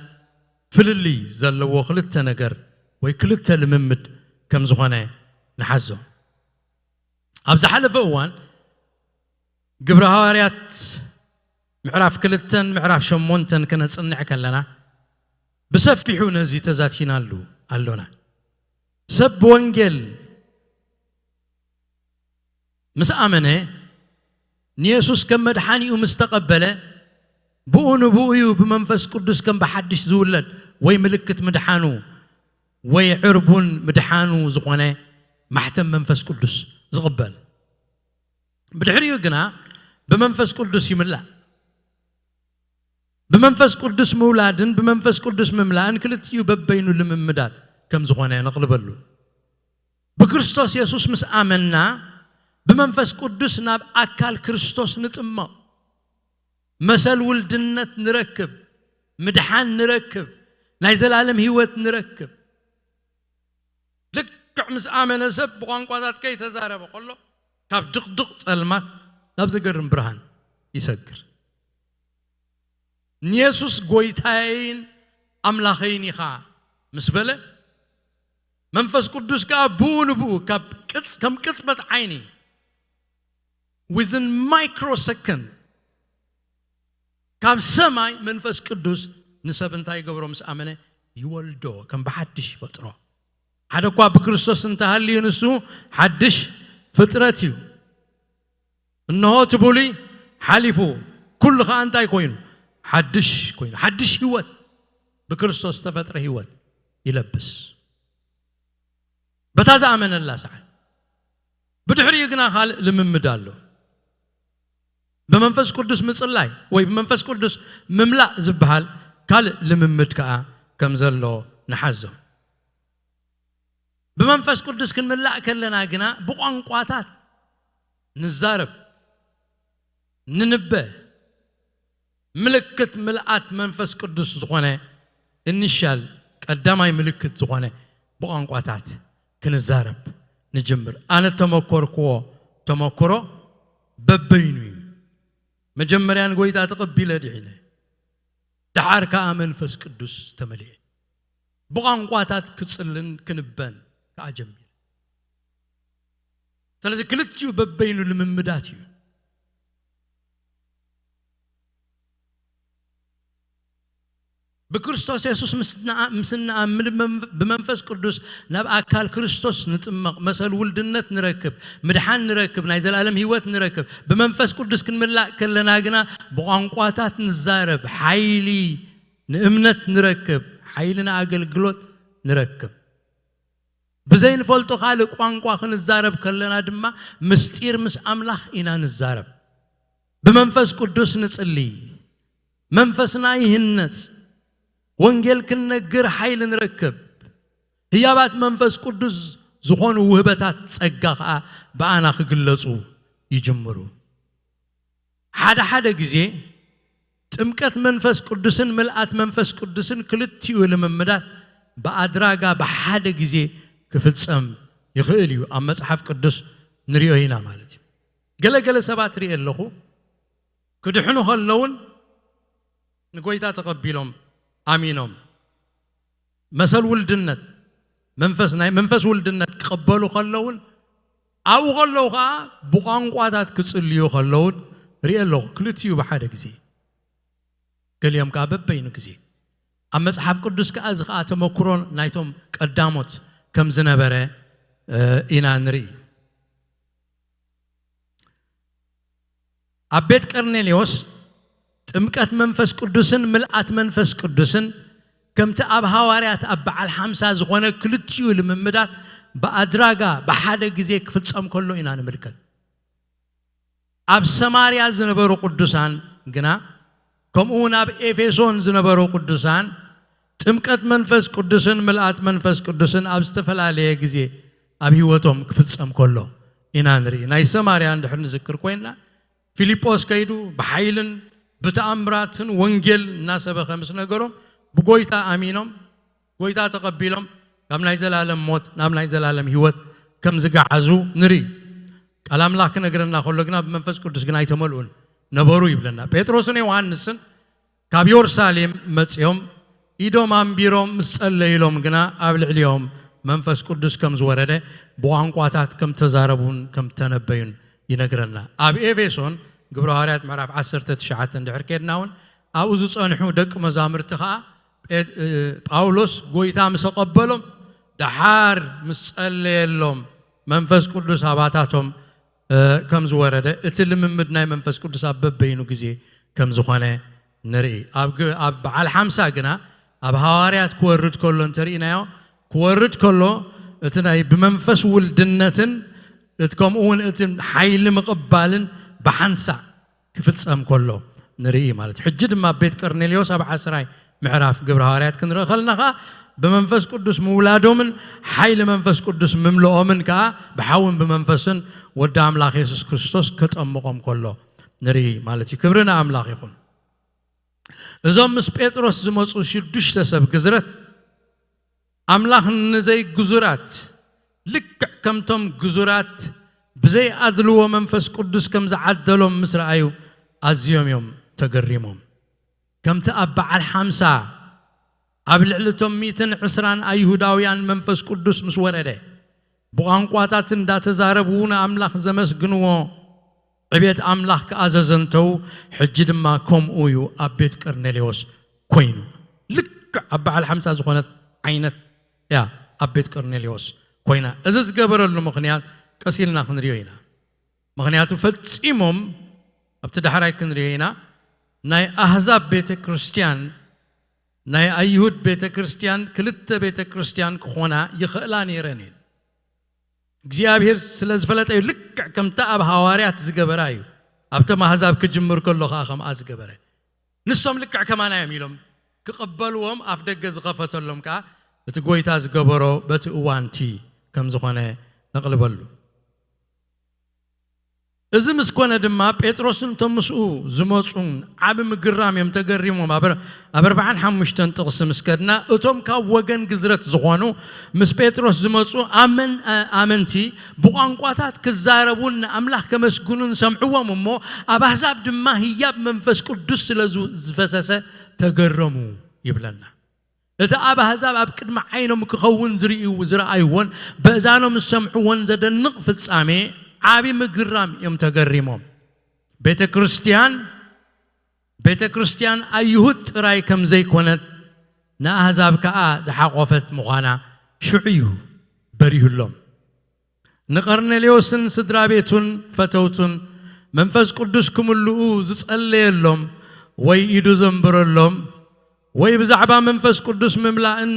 ፍልልይ ዘለዎ ክልተ ነገር ወይ ክልተ ልምምድ ከም ዝኾነ ንሓዞ። ኣብ ዝሓለፈ እዋን ግብረ ሃዋርያት ምዕራፍ ክልተን ምዕራፍ ሸሞንተን ክነጽንዕ ከለና ብሰፊሑ ነዚ ተዛቲናሉ ኣሎና። ሰብ ብወንጌል ምስ ኣመነ፣ ንየሱስ ከም መድሓኒኡ ምስ ተቐበለ፣ ብኡ ንብኡ እዩ ብመንፈስ ቅዱስ ከም ብሓድሽ ዝውለድ ወይ ምልክት ምድሓኑ ወይ ዕርቡን ምድሓኑ ዝኾነ ማሕተም መንፈስ ቅዱስ ዝቕበል። ብድሕሪኡ ግና ብመንፈስ ቅዱስ ይምላእ። ብመንፈስ ቅዱስ ምውላድን ብመንፈስ ቅዱስ ምምላእን ክልቲኡ በበይኑ ልምምዳት ከም ዝኾነ ነቕልበሉ። ብክርስቶስ የሱስ ምስ ኣመንና ብመንፈስ ቅዱስ ናብ ኣካል ክርስቶስ ንጥመቕ። መሰል ውልድነት ንረክብ፣ ምድሓን ንረክብ፣ ናይ ዘላለም ህይወት ንረክብ። ልክዕ ምስ ኣመነ ሰብ ብቋንቋታት ከይተዛረበ ከሎ ካብ ድቕድቕ ጸልማት ናብ ዘገርም ብርሃን ይሰግር። ንየሱስ ጎይታየይን ኣምላኸይን ኢኻ ምስ በለ፣ መንፈስ ቅዱስ ከኣ ብኡ ንብኡ ካብ ቅጽ-፣ ከም ቅጽበት ዓይኒ፣ within microsecond፣ ካብ ሰማይ መንፈስ ቅዱስ ንሰብ እንታይ ይገብሮ? ምስ ኣመነ ይወልዶ፣ ከም ብሓድሽ ይፈጥሮ። ሓደ እኳ ብክርስቶስ እንተሃልዩ ንሱ ሓድሽ ፍጥረት እዩ። እንሆ እቲ ብሉይ ሓሊፉ፣ ኩሉ ኸኣ እንታይ ኮይኑ? ሓድሽ ኮይኑ፣ ሓድሽ ህይወት፣ ብክርስቶስ ዝተፈጥረ ህይወት ይለብስ። በታ ዝኣመነላ ሰዓት። ብድሕሪኡ ግና ካልእ ልምምድ ኣሎ። ብመንፈስ ቅዱስ ምጽላይ ወይ ብመንፈስ ቅዱስ ምምላእ ዝበሃል ካልእ ልምምድ ከኣ ከም ዘሎ ንሓዞ። ብመንፈስ ቅዱስ ክንምላእ ከለና ግና ብቋንቋታት ንዛረብ፣ ንንበ። ምልክት ምልኣት መንፈስ ቅዱስ ዝኾነ፣ ኢኒሻል ቀዳማይ ምልክት ዝኾነ ብቋንቋታት ክንዛረብ ንጅምር። ኣነ ተመኮርክዎ ተመክሮ በበይኑ እዩ። መጀመርያ ንጎይታ ተቐቢለ ድሒነ፣ ደሓር ከኣ መንፈስ ቅዱስ ተመልኤ። ብቋንቋታት ክጽልን ክንበን ከኣ ጀሚረ። ስለዚ ክልቲኡ በበይኑ ልምምዳት እዩ። ብክርስቶስ የሱስ ምስ ንኣ-፣ ምስ እንኣምን ብመንፈ-፣ ብመንፈስ ቅዱስ ናብ ኣካል ክርስቶስ ንጥመቕ፣ መሰል ውልድነት ንረክብ፣ ምድሓን ንረክብ፣ ናይ ዘላለም ህይወት ንረክብ። ብመንፈስ ቅዱስ ክንምላእ ከለና ግና ብቋንቋታት ንዛረብ፣ ሓይሊ ንእምነት ንረክብ፣ ሓይሊ ንኣገልግሎት ንረክብ። ብዘይንፈልጦ ካልእ ቋንቋ ክንዛረብ ከለና ድማ ምስጢር ምስ ኣምላኽ ኢና ንዛረብ። ብመንፈስ ቅዱስ ንጽሊ፣ መንፈስና ይህነጽ፣ ወንጌል ክንነግር ሓይሊ ንረክብ። ህያባት መንፈስ ቅዱስ ዝኾኑ ውህበታት ጸጋ ኸኣ ብኣና ክግለጹ ይጅምሩ። ሓደ ሓደ ግዜ ጥምቀት መንፈስ ቅዱስን ምልኣት መንፈስ ቅዱስን ክልቲኡ ልምምዳት ብኣድራጋ ብሓደ ግዜ ክፍጸም ይኽእል እዩ። ኣብ መጽሓፍ ቅዱስ ንሪኦ ኢና ማለት እዩ። ገለ ገለ ሰባት ሪኤ ኣለኹ፣ ክድሕኑ ከለውን ንጎይታ ተቐቢሎም ኣሚኖም መሰል ውልድነት፣ መንፈስ፣ ናይ መንፈስ ውልድነት ክቐበሉ ከለውን ኣብኡ ከለዉ ኸዓ ብቋንቋታት ክጽልዩ ከለውን ሪኤ ኣለኹ። ክልቲኡ ብሓደ ግዜ፣ ገሊኦም ከኣ በበይኑ ግዜ። ኣብ መጽሓፍ ቅዱስ ከኣ እዚ ኸኣ ተመክሮ ናይቶም ቀዳሞት ከም ዝነበረ፣ እ፣ ኢና ንርኢ። ኣብ ቤት ቀርኔሌዎስ ጥምቀት መንፈስ ቅዱስን ምልኣት መንፈስ ቅዱስን ከምቲ ኣብ ሃዋርያት ኣብ በዓል ሓምሳ ዝኾነ ክልቲኡ ልምምዳት ብኣድራጋ ብሓደ ግዜ ክፍጸም ከሎ ኢና ንምልከት። ኣብ ሰማርያ ዝነበሩ ቅዱሳን ግና፣ ከምኡ እውን ኣብ ኤፌሶን ዝነበሩ ቅዱሳን ጥምቀት መንፈስ ቅዱስን ምልኣት መንፈስ ቅዱስን ኣብ ዝተፈላለየ ግዜ ኣብ ህይወቶም ክፍጸም ከሎ ኢና ንርኢ። ናይ ሰማርያ እንድሕር ንዝክር ኮይንና፣ ፊልጶስ ከይዱ ብሓይልን ብተኣምራትን ወንጌል እናሰበኸ ምስ ነገሮም፣ ብጎይታ ኣሚኖም፣ ጎይታ ተቐቢሎም፣ ካብ ናይ ዘላለም ሞት ናብ ናይ ዘላለም ህይወት ከም ዝገዓዙ ንርኢ። ቃል ኣምላኽ ክነግረና ከሎ ግና ብመንፈስ ቅዱስ ግን ኣይተመልኡን ነበሩ ይብለና። ጴጥሮስን ዮሃንስን ካብ የሩሳሌም መጺኦም ኢዶም ኣንቢሮም ምስ ጸለዩሎም ግና ኣብ ልዕሊኦም መንፈስ ቅዱስ ከም ዝወረደ ብቋንቋታት ከም ተዛረቡን ከም ተነበዩን ይነግረና። ኣብ ኤፌሶን ግብረ ሃዋርያት ምዕራፍ ዓሰርተ ትሽዓተ እንድሕር ኬድና እውን ኣብኡ ዝጸንሑ ደቂ መዛሙርቲ ኸኣ ጴ- እ፣ ጳውሎስ ጎይታ ምስ ኣቐበሎም ደሓር ምስ ጸለየሎም መንፈስ ቅዱስ ኣባታቶም እ፣ ከም ዝወረደ እቲ ልምምድ ናይ መንፈስ ቅዱስ ኣብ በበይኑ ግዜ ከም ዝኾነ ንርኢ። ኣብ ግ- ኣብ በዓል ሓምሳ ግና ኣብ ሃዋርያት ክወርድ ከሎ እንተርኢናዮ ክወርድ ከሎ እቲ ናይ ብመንፈስ ውልድነትን እቲ ከምኡ እውን እቲ ሓይሊ ምቕባልን ብሓንሳእ ክፍጸም ከሎ ንርኢ ማለት እዩ። ሕጂ ድማ ቤት ቀርኔሌዎስ ኣብ ዓስራይ ምዕራፍ ግብረ ሃዋርያት ክንርኢ ከለና ከዓ ብመንፈስ ቅዱስ ምውላዶምን ሓይሊ መንፈስ ቅዱስ ምምልኦምን ከዓ ብሓውን ብመንፈስን ወዲ ኣምላኽ የሱስ ክርስቶስ ከጠምቖም ከሎ ንርኢ ማለት እዩ። ክብሪ ንኣምላኽ ይኹን። እዞም ምስ ጴጥሮስ ዝመፁ ሽዱሽተ ሰብ ግዝረት ኣምላኽ ንዘይግዙራት ልክዕ ከምቶም ግዙራት ብዘይ ኣድልዎ መንፈስ ቅዱስ ከም ዝዓደሎም ምስ ረኣዩ ኣዝዮም እዮም ተገሪሞም። ከምቲ ኣብ በዓል ሓምሳ ኣብ ልዕሊ እቶም ሚእትን ዕስራን ኣይሁዳውያን መንፈስ ቅዱስ ምስ ወረደ ብቋንቋታት እንዳተዛረቡ ንኣምላኽ ዘመስግንዎ ዕቤት ኣምላኽ ክኣዘዘ እንተው ሕጂ ድማ ከምኡ እዩ ኣብ ቤት ቀርኔሌዎስ ኮይኑ። ልክዕ ኣብ በዓል ሓምሳ ዝኾነት ዓይነት እያ ኣብ ቤት ቀርኔሌዎስ ኮይና። እዚ ዝገበረሉ ምኽንያት ቀስ ኢልና ክንሪኦ ኢና። ምኽንያቱ ፈጺሞም ኣብቲ ዳሕራይ ክንሪኦ ኢና። ናይ ኣህዛብ ቤተ ክርስቲያን ናይ ኣይሁድ ቤተ ክርስቲያን ክልተ ቤተ ክርስቲያን ክኾና ይኽእላ ነይረን እየን። እግዚኣብሔር ስለ ዝፈለጠ እዩ። ልክዕ ከምታ ኣብ ሃዋርያት ዝገበራ እዩ ኣብቶም ኣህዛብ ክጅምር ከሎ ከዓ ከምኣ ዝገበረ። ንሶም ልክዕ ከማና እዮም ኢሎም ክቕበልዎም ኣፍ ደገ ዝኸፈተሎም ከዓ እቲ ጎይታ ዝገበሮ በቲ እዋንቲ ከም ዝኾነ ነቕልበሉ። እዚ ምስ ኮነ ድማ ጴጥሮስን እቶም ምስኡ ዝመፁን ዓቢ ምግራም እዮም ተገሪሞም። ኣብ ኣብ ኣርባዓን ሓሙሽተን ጥቕሲ ምስ ከድና እቶም ካብ ወገን ግዝረት ዝኾኑ ምስ ጴጥሮስ ዝመፁ ኣመን ኣመንቲ ብቋንቋታት ክዛረቡን ንኣምላኽ ከመስግኑን ሰምዕዎም እሞ ኣብ ኣህዛብ ድማ ህያብ መንፈስ ቅዱስ ስለ ዝፈሰሰ ተገረሙ ይብለና። እቲ ኣብ ኣህዛብ ኣብ ቅድሚ ዓይኖም ክኸውን ዝርእይዎ ዝረኣይዎን በእዛኖም ዝሰምዕዎን ዘደንቕ ፍጻሜ ዓቢ ምግራም እዮም ተገሪሞም። ቤተ ክርስቲያን ቤተ ክርስቲያን ኣይሁድ ጥራይ ከም ዘይኮነት ንኣህዛብ ከኣ ዝሓቖፈት ምዃና ሽዑ እዩ በሪሁሎም። ንቀርኔሌዎስን ስድራ ቤቱን ፈተውቱን መንፈስ ቅዱስ ክምልኡ ዝጸለየሎም ወይ ኢዱ ዘንበረሎም ወይ ብዛዕባ መንፈስ ቅዱስ ምምላእን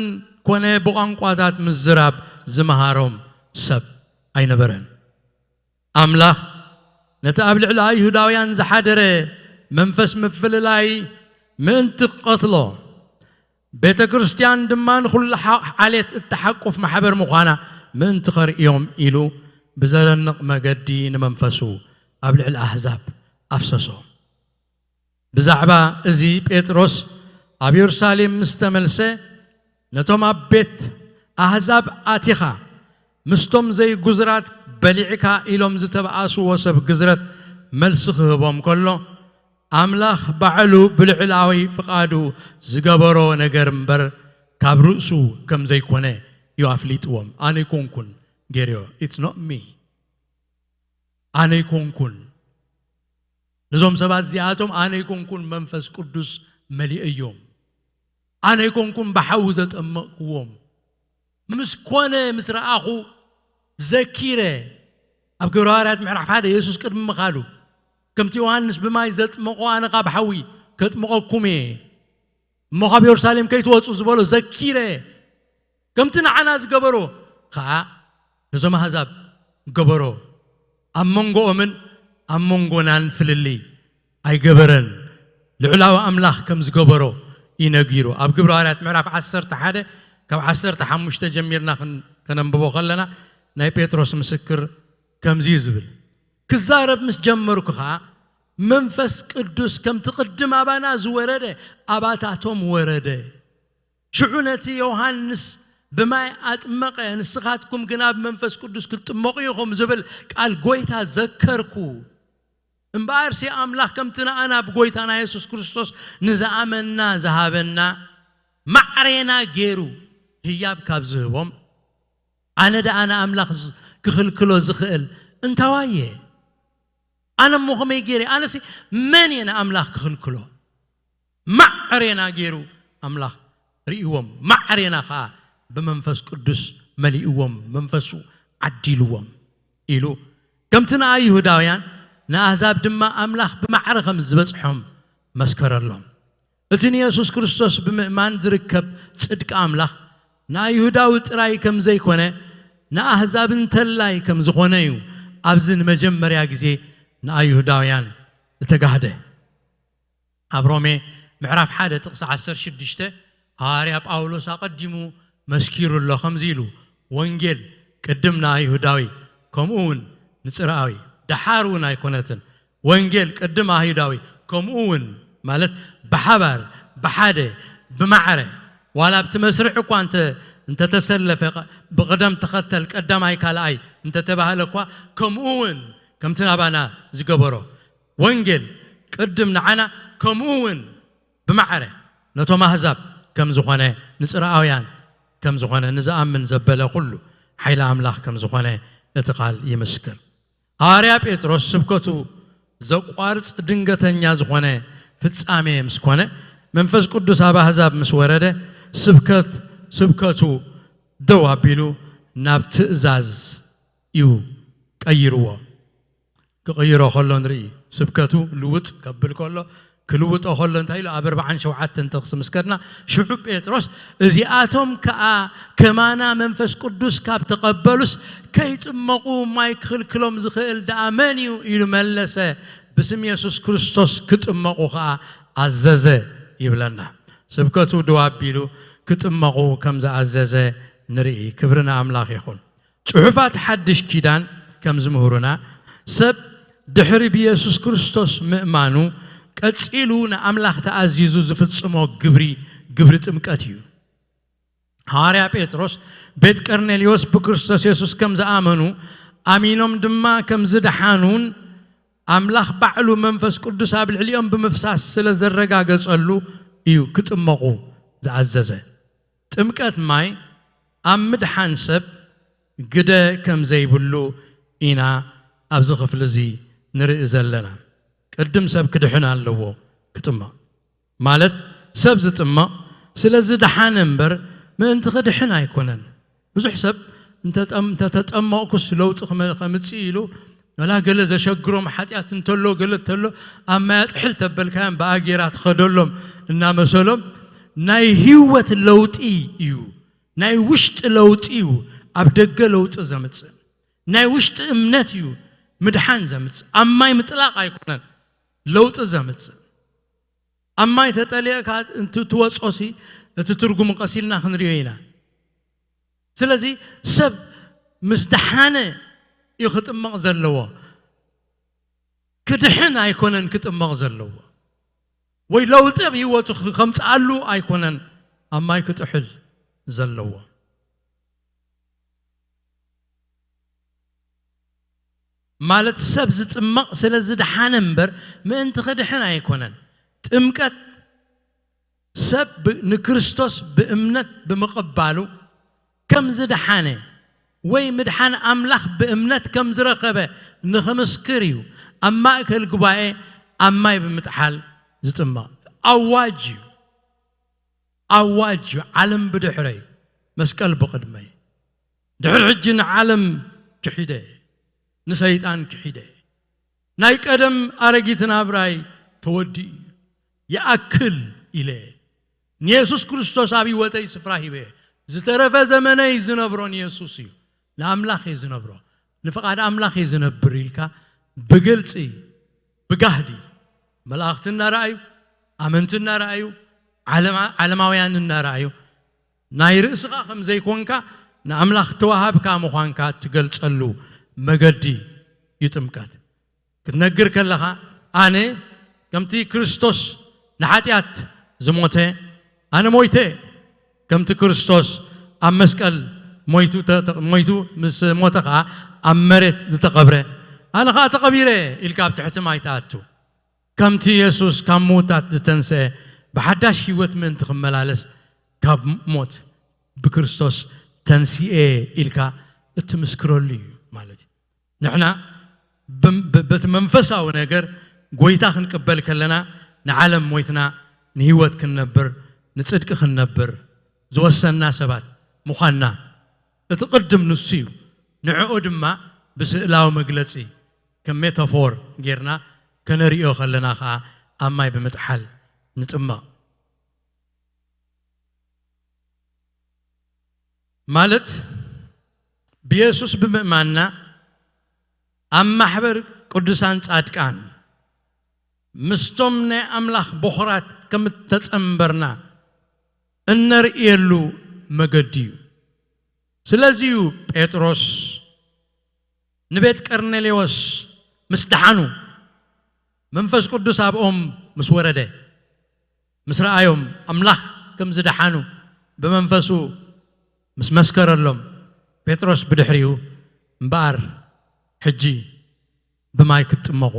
ኮነ ብቋንቋታት ምዝራብ ዝመሃሮም ሰብ ኣይነበረን። ኣምላኽ ነቲ ኣብ ልዕሊ ኣይሁዳውያን ዝሓደረ መንፈስ ምፍልላይ ምእንቲ ክቐትሎ ቤተ ክርስቲያን ድማ ንኹሉ ዓሌት እትሓቁፍ ማሕበር ምዃና ምእንቲ ኸርእዮም ኢሉ ብዘደንቕ መገዲ ንመንፈሱ ኣብ ልዕሊ ኣህዛብ ኣፍሰሶ። ብዛዕባ እዚ ጴጥሮስ ኣብ የሩሳሌም ምስ ተመልሰ ነቶም ኣብ ቤት ኣህዛብ ኣቲኻ ምስቶም ዘይጉዝራት በሊዕካ ኢሎም ዝተባኣስዎ ሰብ ግዝረት መልሲ ክህቦም ከሎ ኣምላኽ ባዕሉ ብልዕላዊ ፍቓዱ ዝገበሮ ነገር እምበር ካብ ርእሱ ከም ዘይኮነ እዩ ኣፍሊጥዎም። ኣነ ኣይኮንኩን ገይረዮ። It's not me። ኣነ ኣይኮንኩን። ነዞም ሰባት እዚኣቶም ኣነ ኣይኮንኩን መንፈስ ቅዱስ መሊአዮም። ኣነ ኣይኮንኩን ብሓዊ ዘጠመቕክዎም። ምስ ኮነ ምስ ረኣኹ ዘኪረ። ኣብ ግብረ ሃዋርያት ምዕራፍ ሓደ የሱስ ቅድሚ ምኻዱ ከምቲ ዮሃንስ ብማይ ዘጥመቖ ኣነ ኸኣ ብሓዊ ከጥምቐኩም እየ እሞ ካብ የሩሳሌም ከይትወፁ ዝበሎ ዘኪረ። ከምቲ ንዓና ዝገበሮ ኸዓ ነዞም ኣህዛብ ገበሮ። ኣብ መንጎኦምን ኣብ መንጎናን ፍልልይ ኣይገበረን። ልዑላዊ ኣምላኽ ከም ዝገበሮ እዩ ነጊሩ። ኣብ ግብረ ሃዋርያት ምዕራፍ ዓሰርተ ሓደ ካብ ዓሰርተ ሓሙሽተ ጀሚርና ክን- ከነንብቦ ከለና ናይ ጴጥሮስ ምስክር ከምዚ እዩ ዝብል። ክዛረብ ምስ ጀመርኩ ኸዓ መንፈስ ቅዱስ ከምቲ ቅድም ኣባና ዝወረደ ኣባታቶም ወረደ። ሽዑ ነቲ ዮሃንስ ብማይ ኣጥመቐ፣ ንስኻትኩም ግና ብመንፈስ ቅዱስ ክትጥመቑ ኢኹም ዝብል ቃል ጎይታ ዘከርኩ። እምበኣርሲ ኣምላኽ ከምቲ ንኣና ብጎይታና የሱስ ክርስቶስ ንዝኣመንና ዝሃበና ማዕሬና ገይሩ ህያብ ካብ ዝህቦም፣ ኣነ ደኣ ንኣምላኽ ዝ-፣ ክኽልክሎ ዝኽእል እንታዋየ? ኣነ እሞ ከመይ ገይረ? ኣነሲ መን እየ ንኣምላኽ ክኽልክሎ? ማዕሬና ገይሩ ኣምላኽ ርእይዎም፣ ማዕሬና ኸኣ ብመንፈስ ቅዱስ መሊእዎም፣ መንፈሱ ዓዲልዎም ኢሉ፣ ከምቲ ንኣይሁዳውያን ንኣህዛብ ድማ ኣምላኽ ብማዕረ ከም ዝበጽሖም መስከረሎም። እቲ ንየሱስ ክርስቶስ ብምእማን ዝርከብ ጽድቂ ኣምላኽ ንኣይሁዳዊ ጥራይ ከም ዘይኮነ፣ ንኣህዛብ እንተላይ ከም ዝኾነ እዩ ኣብዚ ንመጀመርያ ግዜ ንኣይሁዳውያን ዝተጋህደ። ኣብ ሮሜ ምዕራፍ ሓደ ጥቕሲ ዓሰርተ ሽዱሽተ ሃዋርያ ጳውሎስ ኣቐዲሙ መስኪሩ ኣሎ፣ ከምዚ ኢሉ፣ "ወንጌል ቅድም ንኣይሁዳዊ፣ ከምኡ እውን ንጽርኣዊ፣ ደሓር እውን ኣይኮነትን። ወንጌል ቅድም ኣይሁዳዊ፣ ከምኡ እውን" ማለት ብሓባር፣ ብሓደ፣ ብማዕረ፣ ዋላ ኣብቲ መስርዕ እኳ እንተ-፣ እንተተሰለፈ፣ ቐ-፣ ብቕደም ተኸተል ቀዳማይ ካልኣይ እንተተባህለ እኳ፣ ከምኡ እውን ከምቲ ናባና ዝገበሮ፣ ወንጌል ቅድም ንዓና፣ ከምኡ እውን ብማዕረ ነቶም ኣህዛብ ከም ዝኾነ፣ ንጽርኣውያን ከም ዝኾነ፣ ንዝኣምን ዘበለ ኩሉ ሓይሊ ኣምላኽ ከም ዝኾነ እቲ ቃል ይምስክር። ሃዋርያ ጴጥሮስ ስብከቱ ዘቋርጽ ድንገተኛ ዝኾነ ፍጻሜ ምስ ኮነ፣ መንፈስ ቅዱስ ኣብ ኣህዛብ ምስ ወረደ፣ ስብከት-፣ ስብከቱ ደው ኣቢሉ ናብ ትእዛዝ እዩ ቀይርዎ። ክቕይሮ ከሎ ንርኢ። ስብከቱ ልውጥ ከብል ከሎ፣ ክልውጦ ከሎ እንታይ ኢሉ? ኣብ ኣርብዓን ሸውዓተን ጥቕሲ ምስ ከድና፣ ሽዑ ጴጥሮስ፣ "እዚኣቶም ከኣ ከማና መንፈስ ቅዱስ ካብ ተቐበሉስ፣ ከይጥመቑ ማይ ክኽልክሎም ዝኽእል ደኣ መን እዩ?" ኢሉ መለሰ። ብስም የሱስ ክርስቶስ ክጥመቑ ከኣ ኣዘዘ ይብለና። ስብከቱ ደው ኣቢሉ ክጥመቑ ከም ዝኣዘዘ ንርኢ። ክብሪ ንኣምላኽ ይኹን። ጽሑፋት ሓድሽ ኪዳን ከም ዝምህሩና፣ ሰብ ድሕሪ ብየሱስ ክርስቶስ ምእማኑ ቀጺሉ ንኣምላኽ ተኣዚዙ ዝፍጽሞ ግብሪ፣ ግብሪ ጥምቀት እዩ። ሃዋርያ ጴጥሮስ፣ ቤት ቀርኔልዮስ ብክርስቶስ የሱስ ከም ዝኣመኑ፣ ኣሚኖም ድማ ከም ዝደሓኑን ኣምላኽ ባዕሉ መንፈስ ቅዱስ ኣብ ልዕሊኦም ብምፍሳስ ስለ ዘረጋገጸሉ እዩ ክጥመቑ ዝኣዘዘ። ጥምቀት ማይ ኣብ ምድሓን ሰብ ግደ ከም ዘይብሉ ኢና ኣብዚ ክፍሊ እዚ ንርኢ ዘለና። ቅድም ሰብ ክድሕን ኣለዎ ክጥመቕ። ማለት ሰብ ዝጥመቕ ስለ ዝደሓነ እምበር ምእንቲ ክድሕን ኣይኮነን። ብዙሕ ሰብ እንተጠም-፣ እንተተጠመቕኩስ ለውጢ ክመ-፣ ከምጽእ ኢሉ፣ ወላ ገለ ዘሸግሮም ሓጢኣት እንተሎ፣ ገለ እንተሎ፣ ኣብ ማይ ኣጥሕል ተበልካዮም ብኣጌራ ትኸደሎም እናመሰሎም፣ ናይ ህይወት ለውጢ እዩ። ናይ ውሽጢ ለውጢ እዩ ኣብ ደገ ለውጢ ዘምጽእ። ናይ ውሽጢ እምነት እዩ ምድሓን ዘምጽእ። ኣብ ማይ ምጥላቕ ኣይኮነን ለውጢ ዘምጽእ። ኣብ ማይ ተጠሊቕካ እንት-፣ ትወጾሲ እቲ ትርጉሙ ቀስ ኢልና ክንሪኦ ኢና። ስለዚ ሰብ ምስ ደሓነ እዩ ክጥመቕ ዘለዎ። ክድሕን ኣይኮነን ክጥመቕ ዘለዎ። ወይ ለውጢ ኣብ ህይወቱ ክ-፣ ከምጽኣሉ ኣይኮነን ኣብ ማይ ክጥሕል ዘለዎ። ማለት ሰብ ዝጥመቕ ስለ ዝደሓነ እምበር ምእንቲ ክድሕን ኣይኮነን። ጥምቀት ሰብ ብ-፣ ንክርስቶስ ብእምነት ብምቕባሉ ከም ዝደሓነ ወይ ምድሓን ኣምላኽ ብእምነት ከም ዝረኸበ ንኽምስክር እዩ ኣብ ማእከል ጉባኤ ኣብ ማይ ብምጥሓል ዝጥመቕ። ኣዋጅ እዩ። ኣዋጅ እዩ። ዓለም ብድሕረይ፣ መስቀል ብቕድመይ። ድሕሪ ሕጂ ንዓለም ክሒደ፣ ንሰይጣን ክሒደ። ናይ ቀደም ኣረጊት ናብራይ ተወዲኡ እዩ። ይኣክል ኢለ ንየሱስ ክርስቶስ ኣብ ህይወተይ ስፍራ ሂበ። ዝተረፈ ዘመነይ ዝነብሮ ንየሱስ እዩ። ንኣምላኽ እየ ዝነብሮ። ንፍቓድ ኣምላኽ እየ ዝነብር ኢልካ ብግልጺ፣ ብጋህዲ፣ መላእኽቲ እናረኣዩ፣ ኣመንቲ እናረኣዩ፣ ዓለማ-፣ ዓለማውያን እናረኣዩ፣ ናይ ርእስኻ ከም ዘይኮንካ ንኣምላኽ ተዋሃብካ ምዃንካ እትገልጸሉ መገዲ እዩ ጥምቀት። ክትነግር ከለኻ ኣነ ከምቲ ክርስቶስ ንሓጢኣት ዝሞተ ኣነ ሞይተ፣ ከምቲ ክርስቶስ ኣብ መስቀል ሞይቱ ተ- ተ- ሞይቱ ምስ ሞተ ኸዓ ኣብ መሬት ዝተቐብረ ኣነ ኸዓ ተቐቢረ ኢልካ ኣብ ትሕቲ ማይ ትኣቱ። ከምቲ የሱስ ካብ ምዉታት ዝተንስአ ብሓዳሽ ህይወት ምእንቲ ክመላለስ ካብ ሞት ብክርስቶስ ተንሲኤ ኢልካ እትምስክረሉ እዩ ማለት እዩ። ንሕና ብም- ብ- በቲ መንፈሳዊ ነገር ጎይታ ክንቅበል ከለና ንዓለም ሞይትና ንህይወት ክንነብር ንጽድቂ ክንነብር ዝወሰንና ሰባት ምዃንና እቲ ቅድም ንሱ እዩ። ንዕኡ ድማ ብስእላዊ መግለጺ ከም ሜታፎር ጌርና ከነርእዮ ከለና ኸዓ ኣብ ማይ ብምጥሓል ንጥመቕ። ማለት ብየሱስ ብምእማንና ኣብ ማሕበር ቅዱሳን ጻድቃን ምስቶም ናይ ኣምላኽ በኹራት ከም እተጸንበርና እነርእየሉ መገዲ እዩ። ስለዚ እዩ ጴጥሮስ ንቤት ቀርኔሌዎስ ምስ ደሓኑ መንፈስ ቅዱስ ኣብኦም ምስ ወረደ ምስ ረኣዮም ኣምላኽ ከም ዝደሓኑ ብመንፈሱ ምስ መስከረሎም ጴጥሮስ ብድሕሪኡ እምበኣር ሕጂ ብማይ ክትጥመቑ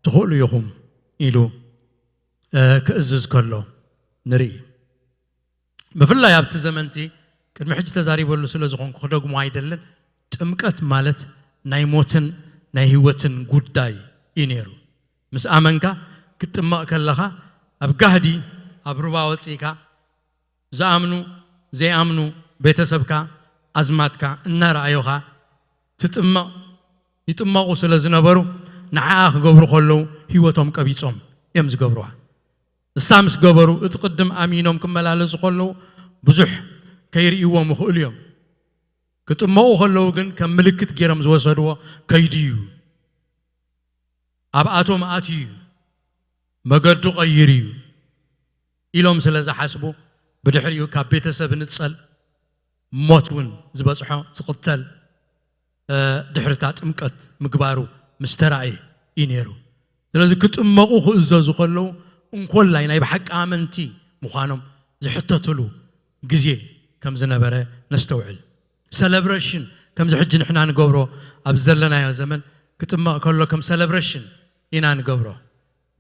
ትኽእሉ ኢኹም ኢሉ ክእዝዝ ከሎ ንርኢ። ብፍላይ ኣብቲ ዘመንቲ ቅድሚ ሕጂ ተዛሪበሉ ስለ ዝኾንኩ ክደግሞ ኣይደልን። ጥምቀት ማለት ናይ ሞትን ናይ ህይወትን ጉዳይ እዩ ነይሩ። ምስ ኣመንካ ክትጥመቕ ከለኻ ኣብ ጋህዲ ኣብ ሩባ ወፂእካ ዝኣምኑ ዘይኣምኑ ቤተሰብካ ኣዝማትካ እናረኣዮኻ ትጥመቕ ይጥመቑ ስለ ዝነበሩ ንዓኣ ክገብሩ ከለዉ ህይወቶም ቀቢጾም እዮም ዝገብሩዋ። እሳ ምስ ገበሩ እቲ ቅድም ኣሚኖም ክመላለሱ ከለዉ ብዙሕ ከይርእይዎም ይኽእሉ እዮም። ክጥመቑ ከለዉ ግን ከም ምልክት ገይሮም ዝወሰድዎ ከይዱ እዩ። ኣብኣቶም ኣትዩ እዩ። መገዱ ቀይሩ እዩ ኢሎም ስለ ዝሓስቡ ብድሕሪኡ ካብ ቤተሰብ ንጸል ሞት እውን ዝበጽሖ ዝቕተል ድሕርታ ጥምቀት ምግባሩ ምስ ተራእየ እዩ ነይሩ። ስለዚ ክጥመቑ ክእዘዙ ከለዉ እንኮላይ ናይ ብሓቂ ኣመንቲ ምዃኖም ዝሕተትሉ ግዜ ከም ዝነበረ ነስተውዕል። ሰለብሬሽን ከምዚ ሕጂ ንሕና ንገብሮ ኣብ ዘለናዮ ዘመን ክጥመቕ ከሎ ከም ሰለብሬሽን ኢና ንገብሮ።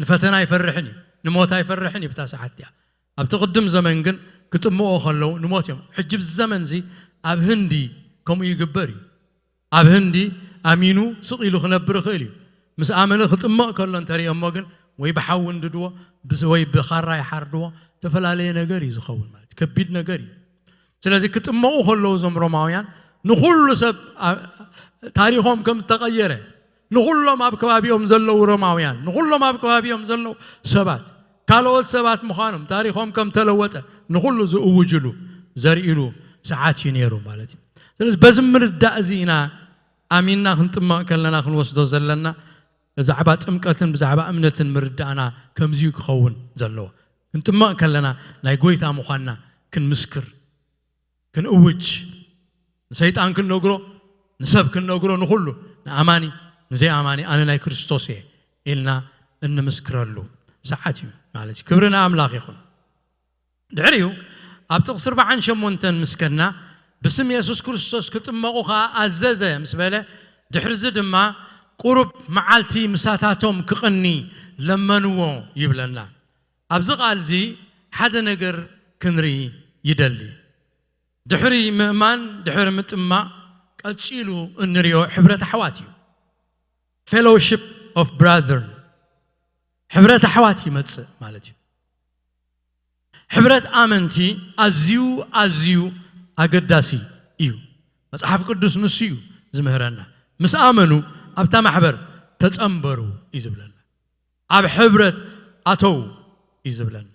ንፈተና ኣይፈርሕን እዩ፣ ንሞት ኣይፈርሕን እዩ ብታ ሰዓት እያ። ኣብቲ ቅድም ዘመን ግን ክጥምቑ ከለዉ ንሞት እዮም። ሕጂ ብዚ ዘመን እዚ ኣብ ህንዲ ከምኡ ይግበር እዩ። ኣብ ህንዲ ኣሚኑ ስቕ ኢሉ ክነብር ይኽእል እዩ። ምስ ኣመነ ክጥመቕ ከሎ እንተሪኦሞ ግን ወይ ብሓዊ እንድድዎ ብስ- ወይ ብኻራ ይሓርድዎ። ዝተፈላለየ ነገር እዩ ዝኸውን ማለት ከቢድ ነገር እዩ። ስለዚ ክጥመቑ ከለዉ እዞም ሮማውያን ንኹሉ ሰብ ኣ- ታሪኾም ከም ዝተቐየረ ንኹሎም ኣብ ከባቢኦም ዘለዉ ሮማውያን ንኹሎም ኣብ ከባቢኦም ዘለዉ ሰባት ካልኦት ሰባት ምዃኖም ታሪኾም ከም ተለወጠ ንኹሉ ዝእውጅሉ ዘርእሉ ሰዓት እዩ ነይሩ ማለት እዩ። ስለዚ በዚ ምርዳእ እዚ ኢና ኣሚንና ክንጥመቕ ከለና ክንወስዶ ዘለና ብዛዕባ ጥምቀትን ብዛዕባ እምነትን ምርዳእና ከምዚዩ ክኸውን ዘለዎ። ክንጥመቕ ከለና ናይ ጎይታ ምዃንና ክንምስክር ክንእውጅ ንሰይጣን ክንነግሮ ንሰብ ክንነግሮ ንኹሉ ንኣማኒ ንዘይኣማኒ ኣነ ናይ ክርስቶስ እየ ኢልና እንምስክረሉ ሰዓት እዩ ማለት እዩ። ክብሪ ንኣምላኽ ይኹን። ድሕሪኡ ኣብ ጥቕሲ ኣርባዓን ሸሞንተን ምስ ከድና ብስም የሱስ ክርስቶስ ክጥመቑ ኸኣ ኣዘዘ ምስ በለ ድሕርዚ ድማ ቁሩብ መዓልቲ ምሳታቶም ክቕኒ ለመንዎ ይብለና። ኣብዚ ቃል እዚ ሓደ ነገር ክንርኢ ይደሊ። ድሕሪ ምእማን ድሕሪ ምጥማቕ ቀጺሉ እንሪኦ ሕብረት ኣሕዋት እዩ። Fellowship of Brethren ሕብረት ኣሕዋት ይመጽእ ማለት እዩ። ሕብረት ኣመንቲ ኣዝዩ ኣዝዩ ኣገዳሲ እዩ። መጽሓፍ ቅዱስ ንሱ እዩ ዝምህረና። ምስ ኣመኑ ኣብታ ማሕበር ተጸንበሩ እዩ ዝብለና። ኣብ ሕብረት ኣተው እዩ ዝብለና።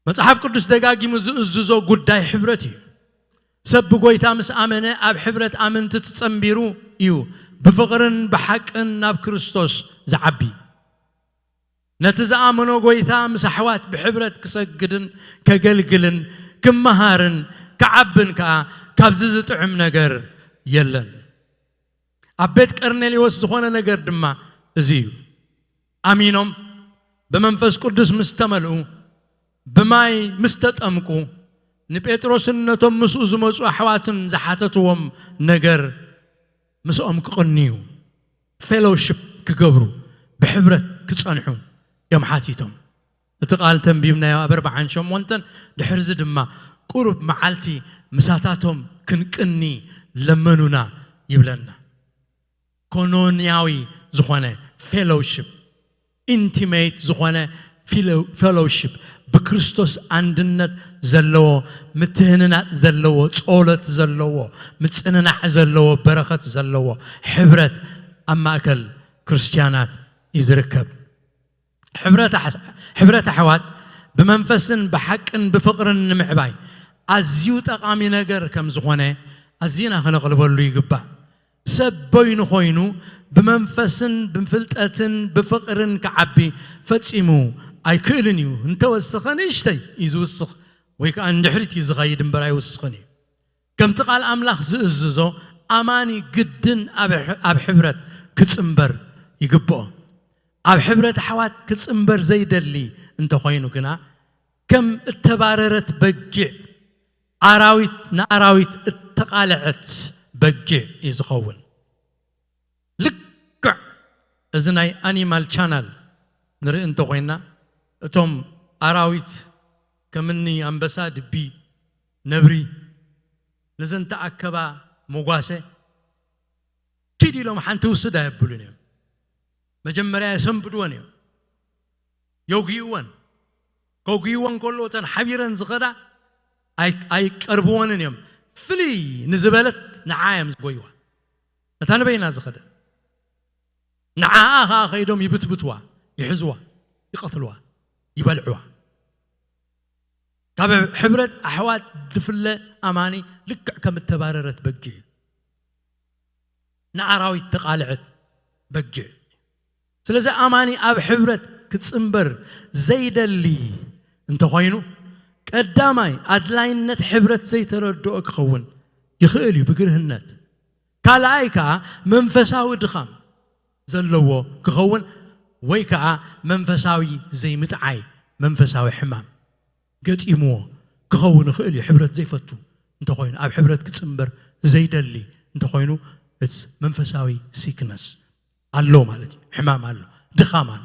መጽሓፍ ቅዱስ ደጋጊሙ ዝእዝዞ ጉዳይ ሕብረት እዩ። ሰብ ብጎይታ ምስ ኣመነ ኣብ ሕብረት ኣመንቲ ተጸንቢሩ እዩ ብፍቕርን ብሓቅን ናብ ክርስቶስ ዝዓቢ። ነቲ ዝኣመኖ ጎይታ ምስ ኣሕዋት ብሕብረት ክሰግድን ከገልግልን ክመሃርን ክዓብን ከኣ ካብዚ ዝጥዕም ነገር የለን። ኣብ ቤት ቀርኔሌዎስ ዝኾነ ነገር ድማ እዚ እዩ። ኣሚኖም ብመንፈስ ቅዱስ ምስ ተመልኡ፣ ብማይ ምስ ተጠምቁ፣ ንጴጥሮስን ነቶም ምስኡ ዝመጹ ኣሕዋትን ዝሓተትዎም ነገር ምስኦም ክቕንዩ፣ ፌሎውሺፕ ክገብሩ፣ ብሕብረት ክጸንሑ እዮም ሓቲቶም። እቲ ቃል ተንቢብናዮ ኣብ ኣርብዓን ሸሞንተን ድሕርዚ ድማ ቁሩብ መዓልቲ ምሳታቶም ክንቅኒ ለመኑና ይብለና። ኮኖንያዊ ዝኾነ ፌሎውሺፕ፣ ኢንቲሜት ዝኾነ ፊሎ- ፌሎውሺፕ፣ ብክርስቶስ ኣንድነት ዘለዎ፣ ምትህንናጥ ዘለዎ፣ ጸሎት ዘለዎ፣ ምጽንናዕ ዘለዎ፣ በረኸት ዘለዎ ሕብረት ኣብ ማእከል ክርስትያናት እዩ ዝርከብ። ሕብረት ኣሕ- ሕብረት ኣሕዋት ብመንፈስን ብሓቅን ብፍቕርን ንምዕባይ ኣዝዩ ጠቓሚ ነገር ከም ዝኾነ ኣዝና ከነቕልበሉ ይግባእ። ሰብ በይኑ ኮይኑ ብመንፈስን ብፍልጠትን ብፍቕርን ክዓቢ ፈጺሙ ኣይክእልን እዩ። እንተወሰኸ ንእሽተይ እዩ ዝውስኽ፣ ወይ ከዓ ንድሕሪት እዩ ዝኸይድ እምበር ኣይውስኽን እዩ። ከምቲ ቃል ኣምላኽ ዝእዝዞ፣ ኣማኒ ግድን ኣብ ሕ- ኣብ ሕብረት ክጽንበር ይግብኦ። ኣብ ሕብረት ኣሕዋት ክጽንበር ዘይደሊ እንተኾይኑ ግና፣ ከም እተባረረት በጊዕ፣ ኣራዊት ንኣራዊት እተቓልዐት በጊዕ እዩ ዝኸውን። ልክዕ እዚ ናይ ኣኒማል ቻናል ንርኢ እንተኾይና፣ እቶም ኣራዊት ከምኒ ኣንበሳ፣ ድቢ፣ ነብሪ፣ ነዘን ተኣከባ መጓሰ ኪድ ኢሎም ሓንቲ ውስድ ኣየብሉን እዮም። መጀመርያ የሰንብድወን እዮም፣ የጉይወን። ከጉይወን ከሎ እተን ሓቢረን ዝኸዳ ኣይ- ኣይቀርብወንን እዮም። ፍልይ ንዝበለት ንዓ እዮም ዝጎይዋ። እታ ንበይና ዝኸደት ንዓኣ ኸዓ ከይዶም ይብትብትዋ፣ ይሕዝዋ፣ ይቐትልዋ፣ ይበልዕዋ። ካብ ሕብረት ኣሕዋት ዝፍለ ኣማኒ ልክዕ ከም እተባረረት በጊዕ እዩ። ንኣራዊት ተቓልዐት በጊዕ። ስለዚ ኣማኒ ኣብ ሕብረት ክጽንበር ዘይደሊ እንተኾይኑ፣ ቀዳማይ ኣድላይነት ሕብረት ዘይተረድኦ ክኸውን ይኽእል እዩ ብግርህነት። ካልኣይ ከኣ መንፈሳዊ ድኻም ዘለዎ ክኸውን፣ ወይ ከኣ መንፈሳዊ ዘይምጥዓይ፣ መንፈሳዊ ሕማም ገጢምዎ ክኸውን ይኽእል እዩ። ሕብረት ዘይፈቱ እንተኾይኑ፣ ኣብ ሕብረት ክጽንበር ዘይደሊ እንተኾይኑ፣ እቲ መንፈሳዊ ሲክነስ ኣሎ ማለት እዩ። ሕማም ኣሎ፣ ድኻም ኣሎ፣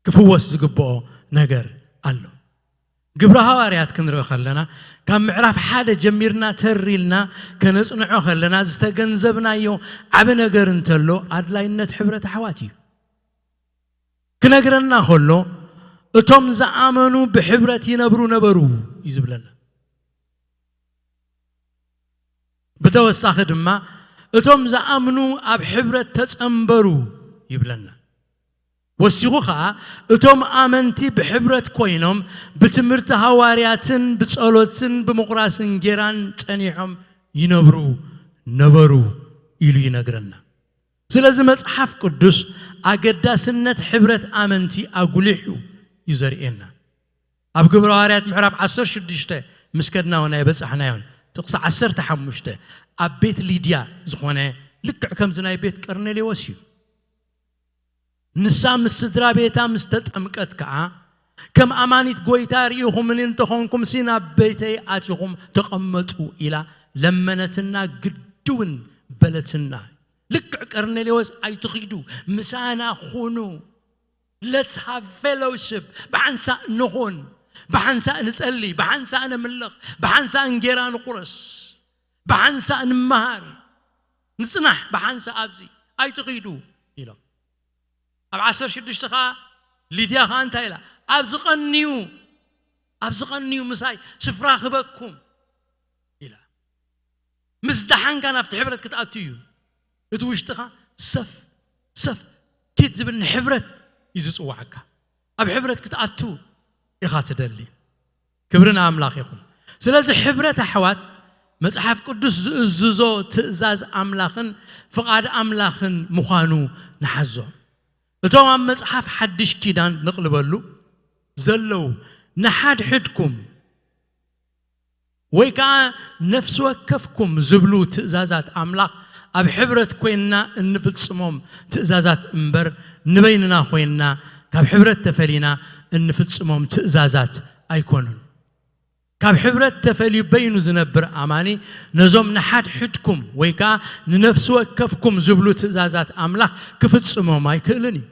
ክፍወስ ዝግብኦ ነገር ኣሎ። ግብረ ሃዋርያት ክንርኢ ከለና፣ ካብ ምዕራፍ ሓደ ጀሚርና ተሪልና ከነጽንዖ ከለና ዝተገንዘብናዮ ዓቢ ነገር እንተሎ፣ ኣድላይነት ሕብረት ኣሕዋት እዩ። ክነግረና ከሎ፣ እቶም ዝኣመኑ ብሕብረት ይነብሩ ነበሩ እዩ ዝብለና። ብተወሳኺ ድማ፣ እቶም ዝኣምኑ ኣብ ሕብረት ተጸንበሩ ይብለና። ወሲኹ ኸኣ፣ እቶም ኣመንቲ ብሕብረት ኮይኖም ብትምህርቲ ሃዋርያትን ብጸሎትን ብምቑራስ እንጌራን ጸኒሖም ይነብሩ ነበሩ ኢሉ ይነግረና። ስለዚ መጽሓፍ ቅዱስ ኣገዳስነት ሕብረት ኣመንቲ ኣጉሊሑ እዩ ዘርእየና። ኣብ ግብረ ሃዋርያት ምዕራፍ ዓሰርተ ሽዱሽተ ምስ ከድና እውን ኣይበጻሕናዮን። ጥቕሲ ዓሰርተ ሓሙሽተ ኣብ ቤት ሊድያ ዝኾነ ልክዕ ከምዚ ናይ ቤት ቀርኔሌዎስ እዩ። ንሳ ምስ ስድራ ቤታ ምስ ተጠምቀት ከኣ፣ ከም ኣማኒት ጐይታ ርኢኹምኒ እንተኾንኩምሲ ናብ ቤተይ ኣቲኹም ተቐመጡ ኢላ ለመነትና፣ ግድውን በለትና። ልክዕ ቀርኔሌዎስ ኣይትኺዱ፣ ምሳና ኹኑ። Let's have fellowship። ብሓንሳእ ንኹን፣ ብሓንሳእ ንጸሊ፣ ብሓንሳእ ንምልኽ፣ ብሓንሳእ እንጌራ ንቑረስ፣ ብሓንሳእ ንመሃር፣ ንጽናሕ ብሓንሳእ ኣብዚ ኣይትኺዱ ኢሎም። ኣብ ዓሰርተ ሽዱሽተ ኸዓ ሊድያ ኸዓ እንታይ ኢላ? ኣብ ዝቐንዩ፣ ኣብ ዝቐንዩ ምሳይ ስፍራ ክበኩም ኢላ። ምስ ደሓንካ ናብቲ ሕብረት ክትኣቱ እዩ። እቲ ውሽጥኻ ሰፍ ሰፍ ኪድ ዝብል ንሕብረት እዩ ዝጽዋዓካ። ኣብ ሕብረት ክትኣቱ ኢኻ ትደሊ። ክብሪ ንኣምላኽ ይኹን። ስለዚ ሕብረት ኣሕዋት መጽሓፍ ቅዱስ ዝእዝዞ ትእዛዝ ኣምላኽን ፍቓድ ኣምላኽን ምዃኑ ንሓዞ። እቶም ኣብ መጽሓፍ ሓድሽ ኪዳን ንቕልበሉ ዘለዉ ንሓድሕድኩም ወይ ከኣ ነፍሲ ወከፍኩም ዝብሉ ትእዛዛት ኣምላኽ ኣብ ሕብረት ኮይንና እንፍጽሞም ትእዛዛት እምበር፣ ንበይንና ኮይንና ካብ ሕብረት ተፈሊና እንፍጽሞም ትእዛዛት ኣይኮኑን። ካብ ሕብረት ተፈልዩ በይኑ ዝነብር ኣማኒ፣ ነዞም ንሓድሕድኩም ወይ ከኣ ንነፍሲ ወከፍኩም ዝብሉ ትእዛዛት ኣምላኽ ክፍጽሞም ኣይክእልን እዩ።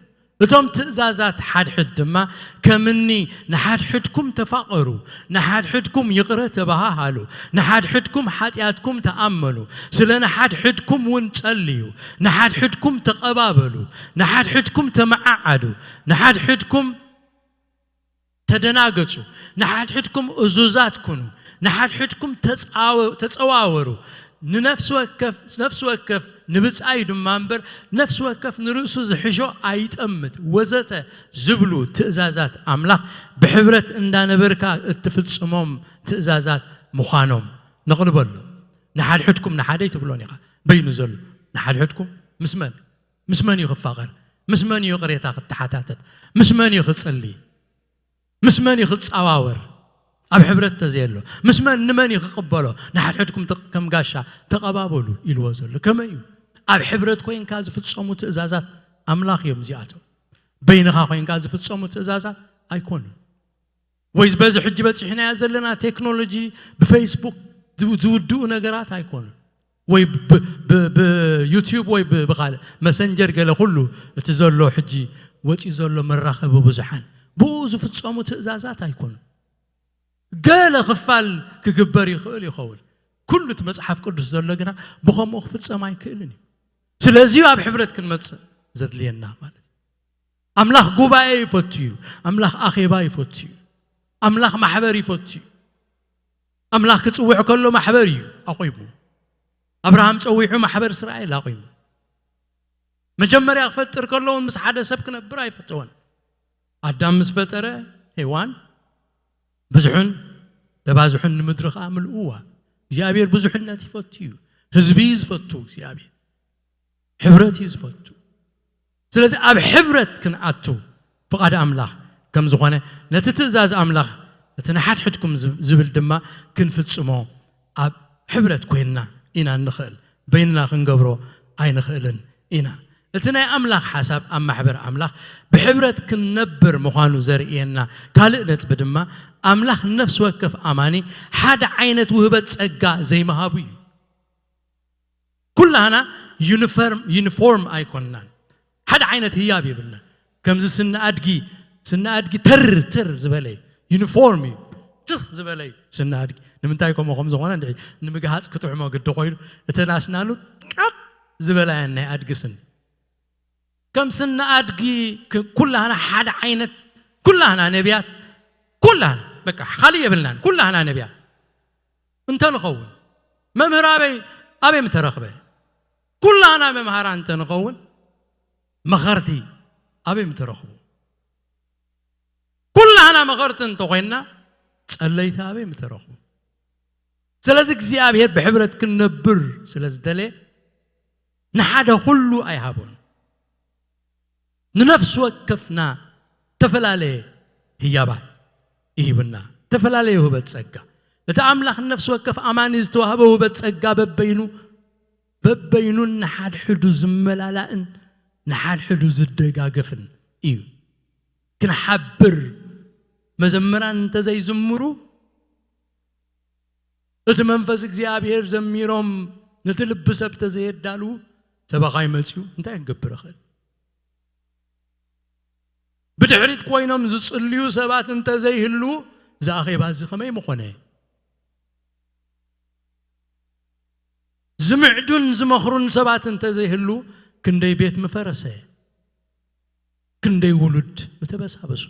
እቶም ትእዛዛት ሓድሕድ ድማ፣ ከምኒ ንሓድሕድኩም ተፋቐሩ፣ ንሓድሕድኩም ይቕረ ተባሃሃሉ፣ ንሓድሕድኩም ሓጢኣትኩም ተኣመኑ፣ ስለ ንሓድሕድኩም እውን ጸልዩ፣ ንሓድሕድኩም ተቐባበሉ፣ ንሓድሕድኩም ተመዓዓዱ፣ ንሓድሕድኩም ተደናገጹ፣ ንሓድሕድኩም እዙዛት ኩኑ፣ ንሓድሕድኩም ተጻወ-፣ ተጸዋወሩ፣ ንነፍሲ ወከፍ፣ ነፍሲ ወከፍ ንብጻዩ ድማ እምበር፣ ነፍሲ ወከፍ ንርእሱ ዝሕሾ ኣይጠምት፣ ወዘተ ዝብሉ ትእዛዛት ኣምላኽ ብሕብረት እንዳነበርካ እትፍጽሞም ትእዛዛት ምዃኖም ነቕልበሉ። ንሓድሕድኩም ንሓደይ ትብሎን ኢኻ። በይኑ ዘሎ ንሓድሕድኩም ምስ መን? ምስ መን እዩ ክፋቐር? ምስ መን እዩ ቅሬታ ክተሓታተት? ምስ መን እዩ ክጽሊ? ምስ መን እዩ ክጻዋወር? ኣብ ሕብረት ተዘየሎ፣ ምስ መን ንመን እዩ ክቕበሎ? ንሓድሕድኩም ተቕ-፣ ከም ጋሻ ተቐባበሉ ኢልዎ ዘሎ ከመይ እዩ? ኣብ ሕብረት ኮይንካ ዝፍጸሙ ትእዛዛት ኣምላኽ እዮም እዚኣቶም። በይንኻ ኮይንካ ዝፍጸሙ ትእዛዛት ኣይኮኑን። ወይ በዚ ሕጂ በጺሕናዮ ዘለና ቴክኖሎጂ ብፌስቡክ ዝው-፣ ዝውድኡ ነገራት ኣይኮኑን። ወይ ብ-፣ ብ-፣ ብዩቲዩብ ወይ ብ-፣ ብኻልእ መሰንጀር ገለ ኩሉ እቲ ዘሎ ሕጂ ወጺኡ ዘሎ መራኸቢ ብዙሓን ብኡ ዝፍጸሙ ትእዛዛት ኣይኮኑን። ገለ ክፋል ክግበር ይኽእል ይኸውን። ኩሉ እቲ መጽሓፍ ቅዱስ ዘሎ ግና ብኸምኡ ክፍጸም ኣይክእልን እዩ። ስለዚ ኣብ ሕብረት ክንመጽእ ዘድልየና ማለት እዩ። ኣምላኽ ጉባኤ ይፈቱ እዩ። ኣምላኽ ኣኼባ ይፈቱ እዩ። ኣምላኽ ማሕበር ይፈቱ እዩ። ኣምላኽ ክጽውዕ ከሎ ማሕበር እዩ ኣቑሙ። ኣብርሃም ጸዊዑ ማሕበር እስራኤል ኣቑሙ። መጀመርያ ክፈጥር ከሎ እውን ምስ ሓደ ሰብ ክነብር ኣይፈተወን። ኣዳም ምስ ፈጠረ ሄዋን፣ "ብዝሑን ተባዝሑን ንምድሪ ኸኣ ምልእዋ።" እግዚኣብሔር ብዙሕነት ይፈቱ እዩ። ህዝቢ እዩ ዝፈቱ እግዚኣብሔር። ሕብረት እዩ ዝፈቱ። ስለዚ ኣብ ሕብረት ክንኣቱ ፍቓድ ኣምላኽ ከም ዝኾነ፣ ነቲ ትእዛዝ ኣምላኽ፣ እቲ ንሓድሕድኩም ዝብ-፣ ዝብል ድማ ክንፍጽሞ ኣብ ሕብረት ኮይንና ኢና እንኽእል። በይንና ክንገብሮ ኣይንኽእልን ኢና። እቲ ናይ ኣምላኽ ሓሳብ ኣብ ማሕበር ኣምላኽ ብሕብረት ክንነብር ምዃኑ ዘርእየና ካልእ ነጥቢ ድማ፣ ኣምላኽ ንነፍሲ ወከፍ ኣማኒ ሓደ ዓይነት ውህበት ጸጋ ዘይምሃቡ እዩ። ኩላህና ዩኒፈርም፣ ዩኒፎርም ኣይኮንናን። ሓደ ዓይነት ህያብ የብልናን። ከምዚ ስኒ ኣድጊ፣ ስኒ ኣድጊ ተር፣ ተር ዝበለ እዩ። ዩኒፎርም እዩ። ትኽ ዝበለ እዩ ስኒ ኣድጊ። ንምንታይ ከምኡ ከም ዝኾነ እንድዒ ንምግሃጽ ክጥዕሞ ግዲ ኮይኑ፣ እተን ኣስናኑ ቀጥ ዝበላ እየን ናይ ኣድጊ ስኒ። ከም ስኒ ኣድጊ ክ-፣ ኩላህና ሓደ ዓይነት፣ ኩላህና ነቢያት፣ ኩላህና፣ በቃ፣ ካልእ የብልናን። ኩላህና ነቢያት እንተንኸውን፣ መምህር ኣበይ፣ ኣበይ ምተረኽበ? ኩላህና መምሃራ እንተንኸውን፣ መኸርቲ ኣበይ ምተረኽቡ? ኩላህና መኸርቲ እንተኾይንና፣ ጸለይቲ ኣበይ ምተረኽቡ? ስለዚ እግዚኣብሔር ብሕብረት ክንነብር ስለ ዝደለየ፣ ንሓደ ኩሉ ኣይሃቦን። ንነፍሲ ወከፍና ዝተፈላለየ ህያባት ይሂብና፣ ዝተፈላለየ ውህበት ጸጋ። እቲ ኣምላኽ ንነፍሲ ወከፍ ኣማኒ ዝተዋህበ ውህበት ጸጋ በበይኑ፣ በበይኑን ንሓድሕዱ ዝመላላእን ንሓድሕዱ ዝደጋገፍን እዩ። ክንሓብር፣ መዘምራን እንተዘይዝምሩ፣ እቲ መንፈስ እግዚኣብሔር ዘሚሮም ነቲ ልቢ ሰብ ተዘየዳልዉ፣ ሰበኻይ መጺኡ እንታይ ክገብር ይኽእል? ብድሕሪት ኮይኖም ዝጽልዩ ሰባት እንተዘይህልዉ፣ እዚ ኣኼባ እዚ ከመይ ምኾነ? ዝምዕዱን ዝመኽሩን ሰባት እንተዘይህልዉ፣ ክንደይ ቤት ምፈረሰ፣ ክንደይ ውሉድ ምተበሳበሱ።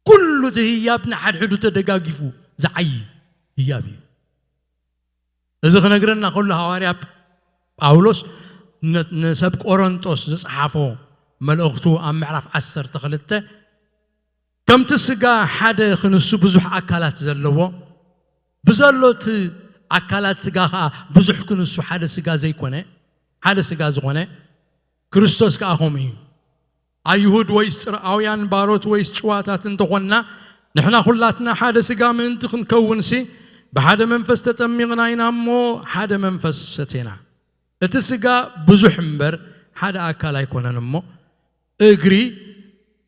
ኩሉ እቲ ህያብ ንሓድሕዱ ተደጋጊፉ ዝዓዪ ህያብ እዩ። እዚ ክነግረና ከሎ ሃዋርያ ጳውሎስ ነ-፣ ንሰብ ቆሮንጦስ ዝጸሓፎ መልእኽቱ ኣብ ምዕራፍ ዓሰርተ ክልተ፣ "ከምቲ ስጋ ሓደ ክንሱ ብዙሕ ኣካላት ዘለዎ፣ ብዘሎ እቲ ኣካላት ስጋ ኸኣ ብዙሕ ክንሱ ሓደ ስጋ ዘይኮነ፣ ሓደ ስጋ ዝኾነ፣ ክርስቶስ ከኣ ከምኡ እዩ። ኣይሁድ ወይስ ጽርኣውያን፣ ባሮት ወይስ ጭዋታት እንተኾንና፣ ንሕና ኩላትና ሓደ ስጋ ምእንቲ ክንከውንሲ፣ ብሓደ መንፈስ ተጠሚቕና ኢና እሞ ሓደ መንፈስ ሰቴና። እቲ ስጋ ብዙሕ እምበር ሓደ ኣካል ኣይኮነን እሞ፣ እግሪ፣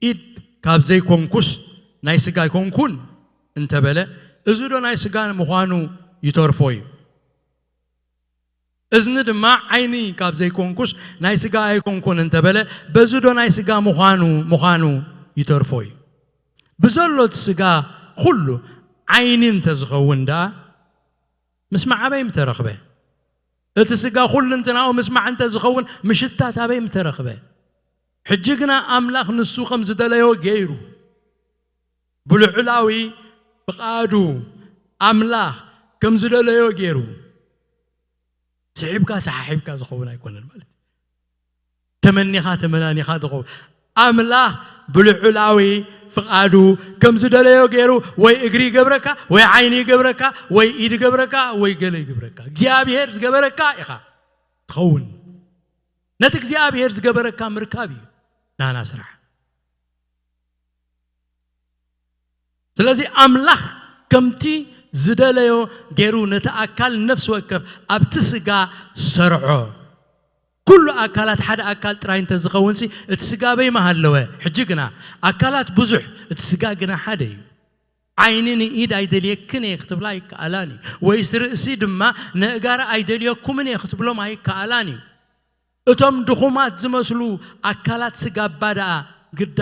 ኢድ ካብ ዘይኮንኩስ ናይ ስጋ ኣይኮንኩን እንተበለ፣ እዚ ዶ ናይ ስጋ ምዃኑ ይተርፎ እዩ? እዝኒ ድማ ዓይኒ ካብ ዘይኮንኩስ ናይ ስጋ ኣይኮንኩን እንተበለ፣ በዚ ዶ ናይ ስጋ ምዃኑ፣ ምዃኑ ይተርፎ እዩ? ብዘሎ እቲ ስጋ ኩሉ ዓይኒ እንተዝኸውን ደኣ፣ ምስማዕ ኣበይ ምተረኽበ? እቲ ስጋ ኩሉ እንትናኡ ምስማዕ እንተዝኸውን፣ ምሽታት ኣበይ ምተረኽበ? ሕጂ ግና ኣምላኽ ንሱ ከም ዝደለዮ ገይሩ፣ ብልዑላዊ ፍቓዱ ኣምላኽ ከም ዝደለዮ ገይሩ፣ ስሒብካ ሰሓሒብካ ዝኸውን ኣይኮነን ማለት እዩ። ተመኒኻ ተመናኒኻ ዝኸውን ኣምላኽ ብልዑላዊ ፍቓዱ ከም ዝደለዮ ገይሩ ወይ እግሪ ይገብረካ፣ ወይ ዓይኒ ይገብረካ፣ ወይ ኢድ ይገብረካ፣ ወይ ገለ ይገብረካ። እግዚኣብሔር ዝገበረካ ኢኻ ትኸውን። ነቲ እግዚኣብሔር ዝገበረካ ምርካብ እዩ ናና ስራሕ። ስለዚ ኣምላኽ ከምቲ ዝደለዮ ገይሩ ነቲ ኣካል ነፍሲ ወከፍ ኣብቲ ስጋ ሰርዖ። ኩሉ ኣካላት ሓደ ኣካል ጥራይ እንተዝኸውንሲ እቲ ስጋ በይ ምሃለወ። ሕጂ ግና ኣካላት ብዙሕ፣ እቲ ስጋ ግና ሓደ እዩ። ዓይኒ ንኢድ ኣይደልየክን እየ ክትብላ ኣይከኣላን እዩ። ወይስ ርእሲ ድማ ነእጋር ኣይደልየኩምን እየ ክትብሎም ኣይከኣላን እዩ። እቶም ድኹማት ዝመስሉ ኣካላት ስጋ እባ ደኣ ግዳ፣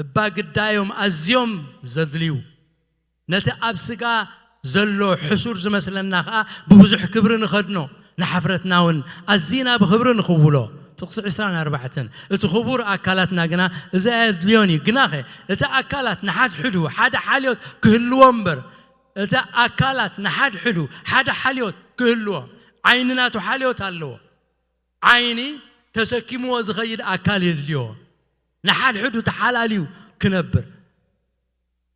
እባ ግዳዮም ኣዝዮም ዘድልዩ። ነቲ ኣብ ስጋ ዘሎ ሕሱር ዝመስለና ኸኣ ብብዙሕ ክብሪ ንኸድኖ፣ ንሓፍረትና እውን ኣዚና ብኽብሪ ንኽውሎ። ጥቕሲ ዕስራን ኣርባዕተን፣ እቲ ክቡር ኣካላትና ግና እዚ ኣየድልዮን እዩ። ግናኸ እቲ ኣካላት ንሓድሕዱ ሓደ ሓልዮት ክህልዎ እምበር፣ እቲ ኣካላት ንሓድሕዱ ሓደ ሓልዮት ክህልዎ፣ ዓይኒ ናቱ ሓልዮት ኣለዎ። ዓይኒ ተሰኪምዎ ዝኸይድ ኣካል የድልዮ። ንሓድሕዱ ተሓላልዩ ክነብር።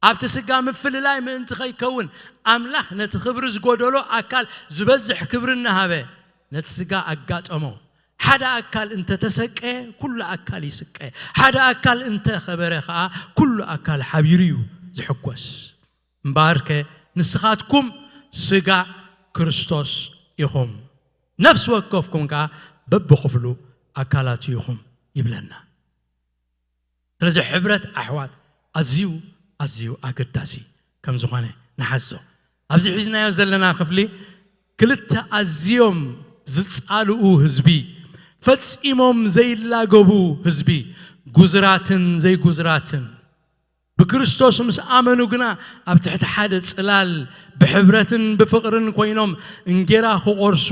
ኣብቲ ስጋ ምፍልላይ ምእንቲ ከይከውን፣ ኣምላኽ ነቲ ክብሪ ዝጎደሎ ኣካል ዝበዝሕ ክብሪ እናሃበ ነቲ ስጋ ኣጋጠሞ። ሓደ ኣካል እንተተሰቀየ፣ ኩሉ ኣካል ይስቀ። ሓደ ኣካል እንተኸበረ ኸኣ፣ ኩሉ ኣካል ሓቢሩ እዩ ዝሕጎስ። እምበኣርከ ንስኻትኩም ስጋ ክርስቶስ ኢኹም፣ ነፍሲ ወከፍኩም ከኣ በብኽፍሉ ኣካላቱ ኢኹም ይብለና። ስለዚ ሕብረት ኣሕዋት ኣዝዩ፣ ኣዝዩ ኣገዳሲ ከም ዝኾነ ንሓዞ። ኣብዚ ሒዝናዮ ዘለና ክፍሊ ክልተ ኣዝዮም ዝጻልኡ ህዝቢ፣ ፈጺሞም ዘይላገቡ ህዝቢ፣ ጉዝራትን ዘይጉዝራትን፣ ብክርስቶስ ምስ ኣመኑ ግና ኣብ ትሕቲ ሓደ ጽላል ብሕብረትን ብፍቕርን ኮይኖም እንጌራ ክቖርሱ፣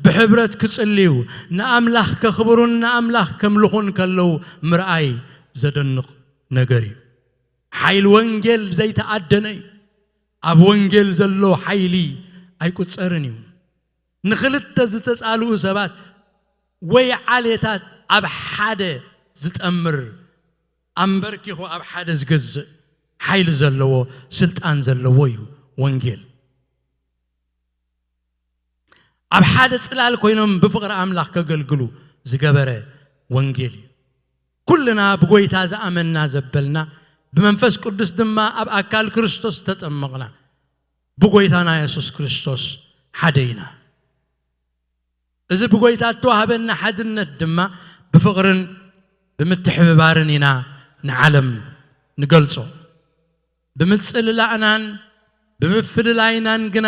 ብሕብረት ክጽልዩ፣ ንኣምላኽ ከኽብሩን ንኣምላኽ ከምልኹን ከለዉ ምርኣይ ዘደንቕ ነገር እዩ። ሓይሊ ወንጌል ዘይተኣደነ እዩ። ኣብ ወንጌል ዘሎ ሓይሊ ኣይቁጸርን እዩ። ንኽልተ ዝተጻልኡ ሰባት ወይ ዓሌታት ኣብ ሓደ ዝጠምር፣ ኣምበርኪኹ ኣብ ሓደ ዝገዝእ ሓይሊ ዘለዎ፣ ስልጣን ዘለዎ እዩ ወንጌል። ኣብ ሓደ ጽላል ኮይኖም ብፍቕሪ ኣምላኽ ከገልግሉ ዝገበረ ወንጌል እዩ። ኩልና ብጎይታ ዝኣመንና ዘበልና፣ ብመንፈስ ቅዱስ ድማ ኣብ ኣካል ክርስቶስ ዝተጠመቕና፣ ብጎይታና የሱስ ክርስቶስ ሓደ ኢና። እዚ ብጎይታ እተዋህበና ሓድነት ድማ ብፍቕርን ብምትሕብባርን ኢና ንዓለም ንገልጾ። ብምጽልላእናን ብምፍልላይናን ግና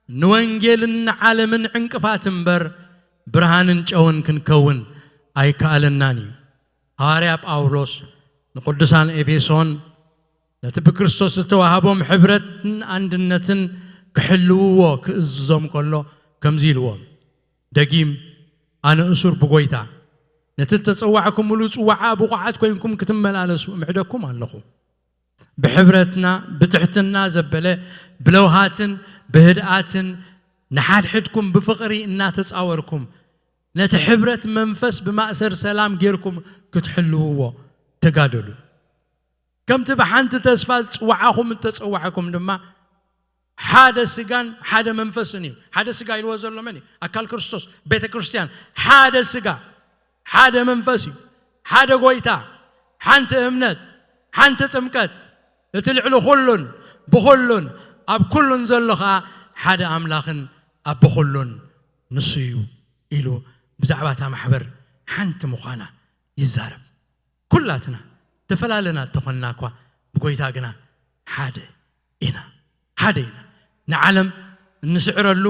ንወንጌልን ንዓለምን ዕንቅፋት እምበር ብርሃንን ጨውን ክንከውን ኣይከኣለናን እዩ። ሃዋርያ ጳውሎስ ንቅዱሳን ኤፌሶን ነቲ ብክርስቶስ ዝተዋህቦም ሕብረትን ኣንድነትን ክሕልውዎ ክእዝዞም ከሎ ከምዚ ኢልዎም፣ ደጊም ኣነ እሱር ብጎይታ ነቲ እተጸዋዕኩምሉ ጽዋዓ ብቑዓት ኮይንኩም ክትመላለሱ እምዕደኩም ኣለኹ። ብሕብረትና ብትሕትና ዘበለ ብለውሃትን ብህድኣትን ንሓድሕድኩም ብፍቕሪ እናተጻወርኩም ነቲ ሕብረት መንፈስ ብማእሰር ሰላም ጌርኩም ክትሕልውዎ ተጋደሉ። ከምቲ ብሓንቲ ተስፋ ጽዋዓኹም እተጸዋዕኩም ድማ ሓደ ስጋን ሓደ መንፈስን እዩ። ሓደ ስጋ ኢልዎ ዘሎ መን እዩ? ኣካል ክርስቶስ፣ ቤተ ክርስቲያን። ሓደ ስጋ፣ ሓደ መንፈስ እዩ። ሓደ ጎይታ፣ ሓንቲ እምነት፣ ሓንቲ ጥምቀት። እቲ ልዕሊ ኩሉን ብኹሉን ኣብ ኩሉን ዘሎ ኸዓ ሓደ ኣምላኽን ኣቦ ኩሉን ንሱ እዩ ኢሉ ብዛዕባ እታ ማሕበር ሓንቲ ምዃና ይዛረብ። ኩላትና ተፈላለና እንተኾንና እኳ ብጎይታ ግና ሓደ ኢና። ሓደ ኢና። ንዓለም እንስዕረሉ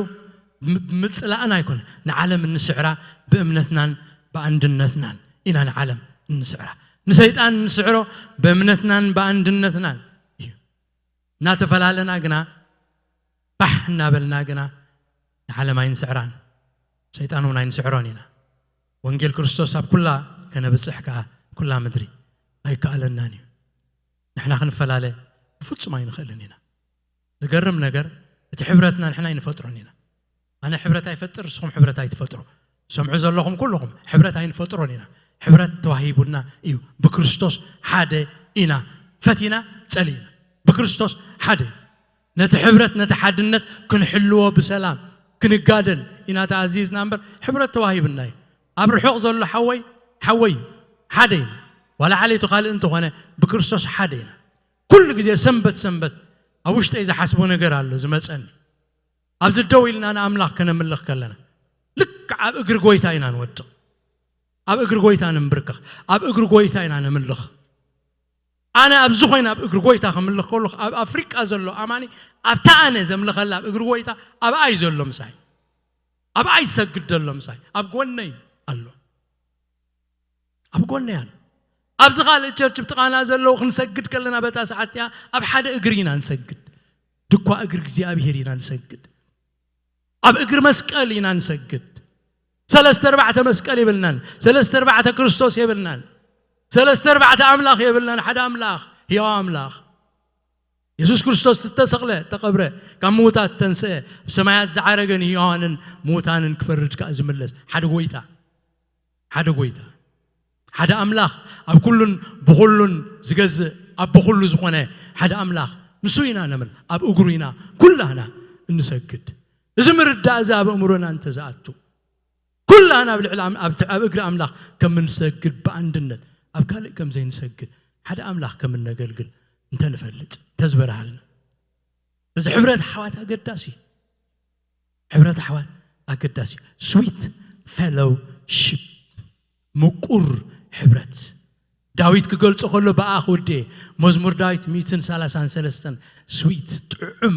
ም-፣ ብምጽላእና ኣይኮነ። ንዓለም እንስዕራ ብእምነትናን ብኣንድነትናን ኢና ንዓለም እንስዕራ። ንሰይጣን እንስዕሮ ብእምነትናን ብኣንድነትናን እዩ። እናተፈላለና ግና፣ ባሕ እናበልና ግና ንዓለም ኣይንስዕራን፣ ሰይጣን እውን ኣይንስዕሮን ኢና። ወንጌል ክርስቶስ ኣብ ኩላ ከነብጽሕ ከኣ ኩላ ምድሪ ኣይከኣለናን እዩ። ንሕና ክንፈላለ ብፍጹም ኣይንኽእልን ኢና። ዝገርም ነገር፣ እቲ ሕብረትና ንሕና ኣይንፈጥሮን ኢና። ኣነ ሕብረት ኣይፈጥር፣ ንስኹም ሕብረት ኣይትፈጥሩ። ሰምዑ ዘለኹም ኩልኹም፣ ሕብረት ኣይንፈጥሮን ኢና። ሕብረት ተዋሂቡና እዩ። ብክርስቶስ ሓደ ኢና። ፈቲና ጸሊእና። ብክርስቶስ ሓደ ኢና። ነቲ ሕብረት፣ ነቲ ሓድነት ክንሕልዎ ብሰላም ክንጋደል ኢና ተኣዚዝና እምበር፣ ሕብረት ተዋሂብና እዩ። ኣብ ርሑቕ ዘሎ ሓወይ፣ ሓወይ እዩ። ሓደ ኢና። ዋላ ዓሌቱ ካልእ እንተኾነ፣ ብክርስቶስ ሓደ ኢና። ኩሉ ግዜ ሰንበት ሰንበት ኣብ ውሽጠይ ዝሓስቦ ነገር ኣሎ ዝመጸኒ። ኣብዚ ደው ኢልና ንኣምላኽ ከነምልኽ ከለና፣ ልክዕ ኣብ እግሪ ጎይታ ኢና ንወድቕ። ኣብ እግሪ ጎይታ ንንብርከኽ። ኣብ እግሪ ጎይታ ኢና ነምልኽ። ኣነ ኣብዚ ኮይነ ኣብ እግሪ ጎይታ ከምልኽ ከለኹ፣ ኣብ ኣፍሪቃ ዘሎ ኣማኒ ኣብታ ኣነ ዘምልኸላ ኣብ እግሪ ጎይታ ኣብኣ እዩ ዘሎ ምሳይ። ኣብኣ ይሰግድ ዘሎ ምሳይ። ኣብ ጎነይ ኣሎ። ኣብ ጎነይ ኣሎ። ኣብዚ ካልእ ቸርች ብጥቓና ዘለዉ ክንሰግድ ከለና በታ ሰዓት እቲኣ ኣብ ሓደ እግሪ ኢና ንሰግድ። ድኳ እግሪ እግዚኣብሄር ኢና ንሰግድ። ኣብ እግሪ መስቀል ኢና ንሰግድ። ሰለስተ ኣርባዕተ መስቀል የብልናን። ሰለስተ ኣርባዕተ ክርስቶስ የብልናን። ሰለስተ ኣርባዕተ ኣምላኽ የብልናን። ሓደ ኣምላኽ፣ ህያው ኣምላኽ። የሱስ ክርስቶስ ዝተሰቕለ፣ ተቐብረ፣ ካብ ምዉታት ተንስአ፣ ብሰማያት ዝዓረገን ህያዋንን ምዉታንን ክፈርድ ከኣ ዝምለስ ሓደ ጎይታ። ሓደ ጎይታ። ሓደ ኣምላኽ፣ ኣብ ኩሉን ብኹሉን ዝገዝእ፣ ኣብ ብኹሉ ዝኾነ ሓደ ኣምላኽ። ንሱ ኢና ነምን፣ ኣብ እግሩ ኢና ኩላህና እንሰግድ። እዚ ምርዳእ እዚ ኣብ ኣእምሮና እንተዝኣቱ፣ ኩላህና ኣብ ልዕሊ ኣም-፣ ኣብ ት-፣ ኣብ እግሪ ኣምላኽ ከም እንሰግድ ብኣንድነት፣ ኣብ ካልእ ከም ዘይንሰግድ፣ ሓደ ኣምላኽ ከም እነገልግል እንተንፈልጥ፣ እንተዝበርሃልና። እዚ ሕብረት ኣሕዋት ኣገዳሲ እዩ። ሕብረት ኣሕዋት ኣገዳሲ እዩ። ስዊት ፌሎውሺፕ፣ ምቁር ሕብረት። ዳዊት ክገልጾ ከሎ ብኣ ክውድእ፣ መዝሙር ዳዊት ሚእትን ሰላሳን ሰለስተን፣ ስዊት፣ ጥዑም፣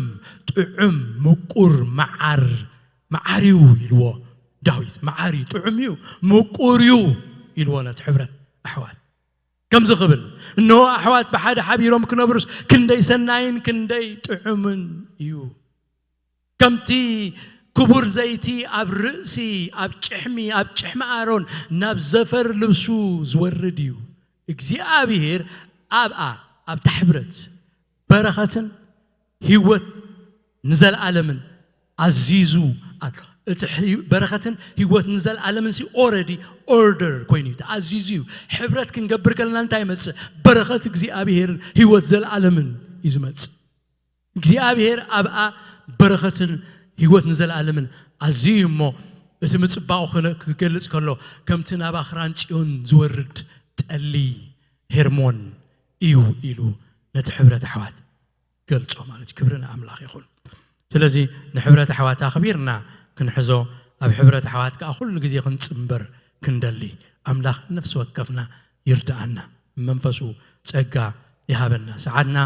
ጥዑም፣ ምቁር፣ መዓር፣ መዓር እዩ ኢልዎ ዳዊት። መዓር እዩ፣ ጥዑም እዩ፣ ምቁር እዩ ኢልዎ ነቲ ሕብረት ኣሕዋት። ከምዚ ክብል፣ እነሆ ኣሕዋት ብሓደ ሓቢሮም ክነብሩስ ክንደይ ሰናይን ክንደይ ጥዑምን እዩ። ከምቲ ክቡር ዘይቲ ኣብ ርእሲ፣ ኣብ ጭሕሚ፣ ኣብ ጭሕሚ ኣሮን ናብ ዘፈር ልብሱ ዝወርድ እዩ። እግዚኣብሔር ኣብኣ፣ ኣብታ ሕብረት በረኸትን ህይወት ንዘለኣለምን ኣዚዙ ኣሎ። እቲ ህይ-፣ በረኸትን ህይወት ንዘለኣለምን ሲ ኦረዲ ኦርደር ኮይኑ እዩ፣ ተኣዚዙ እዩ። ሕብረት ክንገብር ከለና እንታይ ይመጽእ? በረኸት እግዚኣብሔርን ህይወት ዘለኣለምን እዩ ዝመጽእ። እግዚኣብሔር ኣብኣ በረኸትን ህይወት ንዘለኣለምን ኣዝዩ እሞ፣ እቲ ምጽባቑ ክነ-፣ ክገልጽ ከሎ፣ ከምቲ ናብ ኣኽራን ጽዮን ዝወርድ ጠሊ ሄርሞን እዩ ኢሉ ነቲ ሕብረት ኣሕዋት ገልጾ ማለት እዩ። ክብሪ ንኣምላኽ ይኹን። ስለዚ ንሕብረት ኣሕዋት ኣኽቢርና ክንሕዞ፣ ኣብ ሕብረት ኣሕዋት ከኣ ኩሉ ግዜ ክንጽንበር ክንደሊ፣ ኣምላኽ ነፍሲ ወከፍና ይርድኣና፣ መንፈሱ ጸጋ ይሃበና። ሰዓትና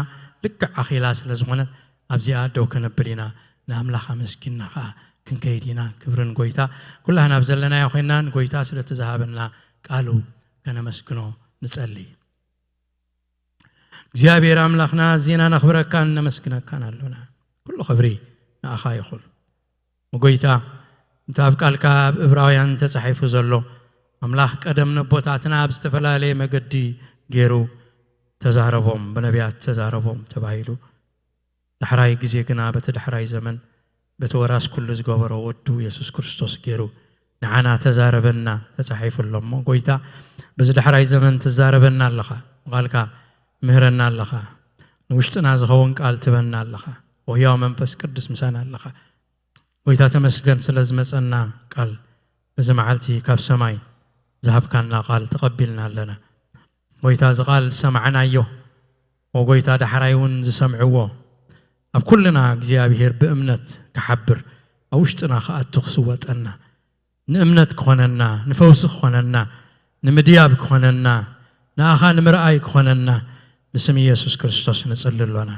ልክዕ ኣኺላ ስለ ዝኾነት፣ ኣብዚኣ ደው ከነብል ኢና። ንኣምላኽ ኣመስጊንና ከኣ ክንከይድ ኢና። ክብርን ጎይታ ኩላህና ኣብ ዘለናዮ ኮይንና ንጎይታ ስለቲ ዝሃበና ቃሉ ከነመስግኖ ንጸሊ። እግዚኣብሔር ኣምላኽና፣ ኣዚና ነኽብረካን ነመስግነካን ኣሎና። ኩሉ ክብሪ ንኣኻ ይኹን። ጎይታ፣ እንተ ኣብ ቃልካ ኣብ እብራውያን ተጻሒፉ ዘሎ፣ ኣምላኽ ቀደም ነቦታትና ኣብ ዝተፈላለየ መገዲ ገይሩ ተዛረቦም፣ ብነቢያት ተዛረቦም ተባሂሉ፣ ዳሕራይ ግዜ ግና በቲ ዳሕራይ ዘመን በቲ ወራስ ኩሉ ዝገበሮ ወዱ የሱስ ክርስቶስ ገይሩ ንዓና ተዛረበና ተጻሒፉ ኣሎ። እሞ ጎይታ፣ በዚ ዳሕራይ ዘመን ትዛረበና ኣለኻ፣ ቃልካ ምህረና ኣለኻ፣ ንውሽጥና ዝኸውን ቃል ትበና ኣለኻ፣ ወህያው መንፈስ ቅዱስ ምሳና ኣለኻ። ጎይታ ተመስገን ስለ ዝመጸና ቃል፣ በዚ መዓልቲ ካብ ሰማይ ዝሃብካና ቃል ተቐቢልና ኣለና። ጎይታ፣ እዚ ቃል ዝሰማዕናዮ፣ ወጎይታ፣ ዳሕራይ እውን ዝሰምዕዎ፣ ኣብ ኩልና እግዚኣብሔር ብእምነት ክሓብር፣ ኣብ ውሽጥና ክኣቱ ክስወጠና፣ ንእምነት ክኾነና፣ ንፈውሲ ክኾነና፣ ንምድያብ ክኾነና፣ ንኣኻ ንምርኣይ ክኾነና፣ ብስም ኢየሱስ ክርስቶስ ንጽሊ ኣሎና።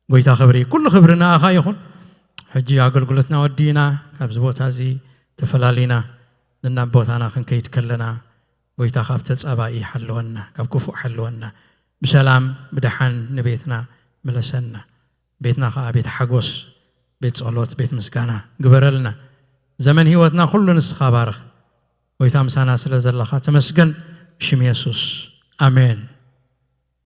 ጎይታ ክብሪ፣ ኩሉ ክብሪ ንኣኻ ይኹን። ሕጂ ኣገልግሎትና ወዲና ካብዚ ቦታ እዚ ተፈላሊና፣ ንናብ ቦታና ክንከይድ ከለና፣ ጎይታ ካብ ተጻባኢ ሓልወና፣ ካብ ክፉእ ሓልወና፣ ብሰላም ብደሓን ንቤትና ምለሰና። ቤትና ከኣ ቤት ሓጎስ፣ ቤት ጸሎት፣ ቤት ምስጋና ግበረልና። ዘመን ህይወትና ኩሉ ንስኻ ባርኽ። ጎይታ ምሳና ስለ ዘለኻ ተመስገን። ብሽም የሱስ፣ ኣሜን።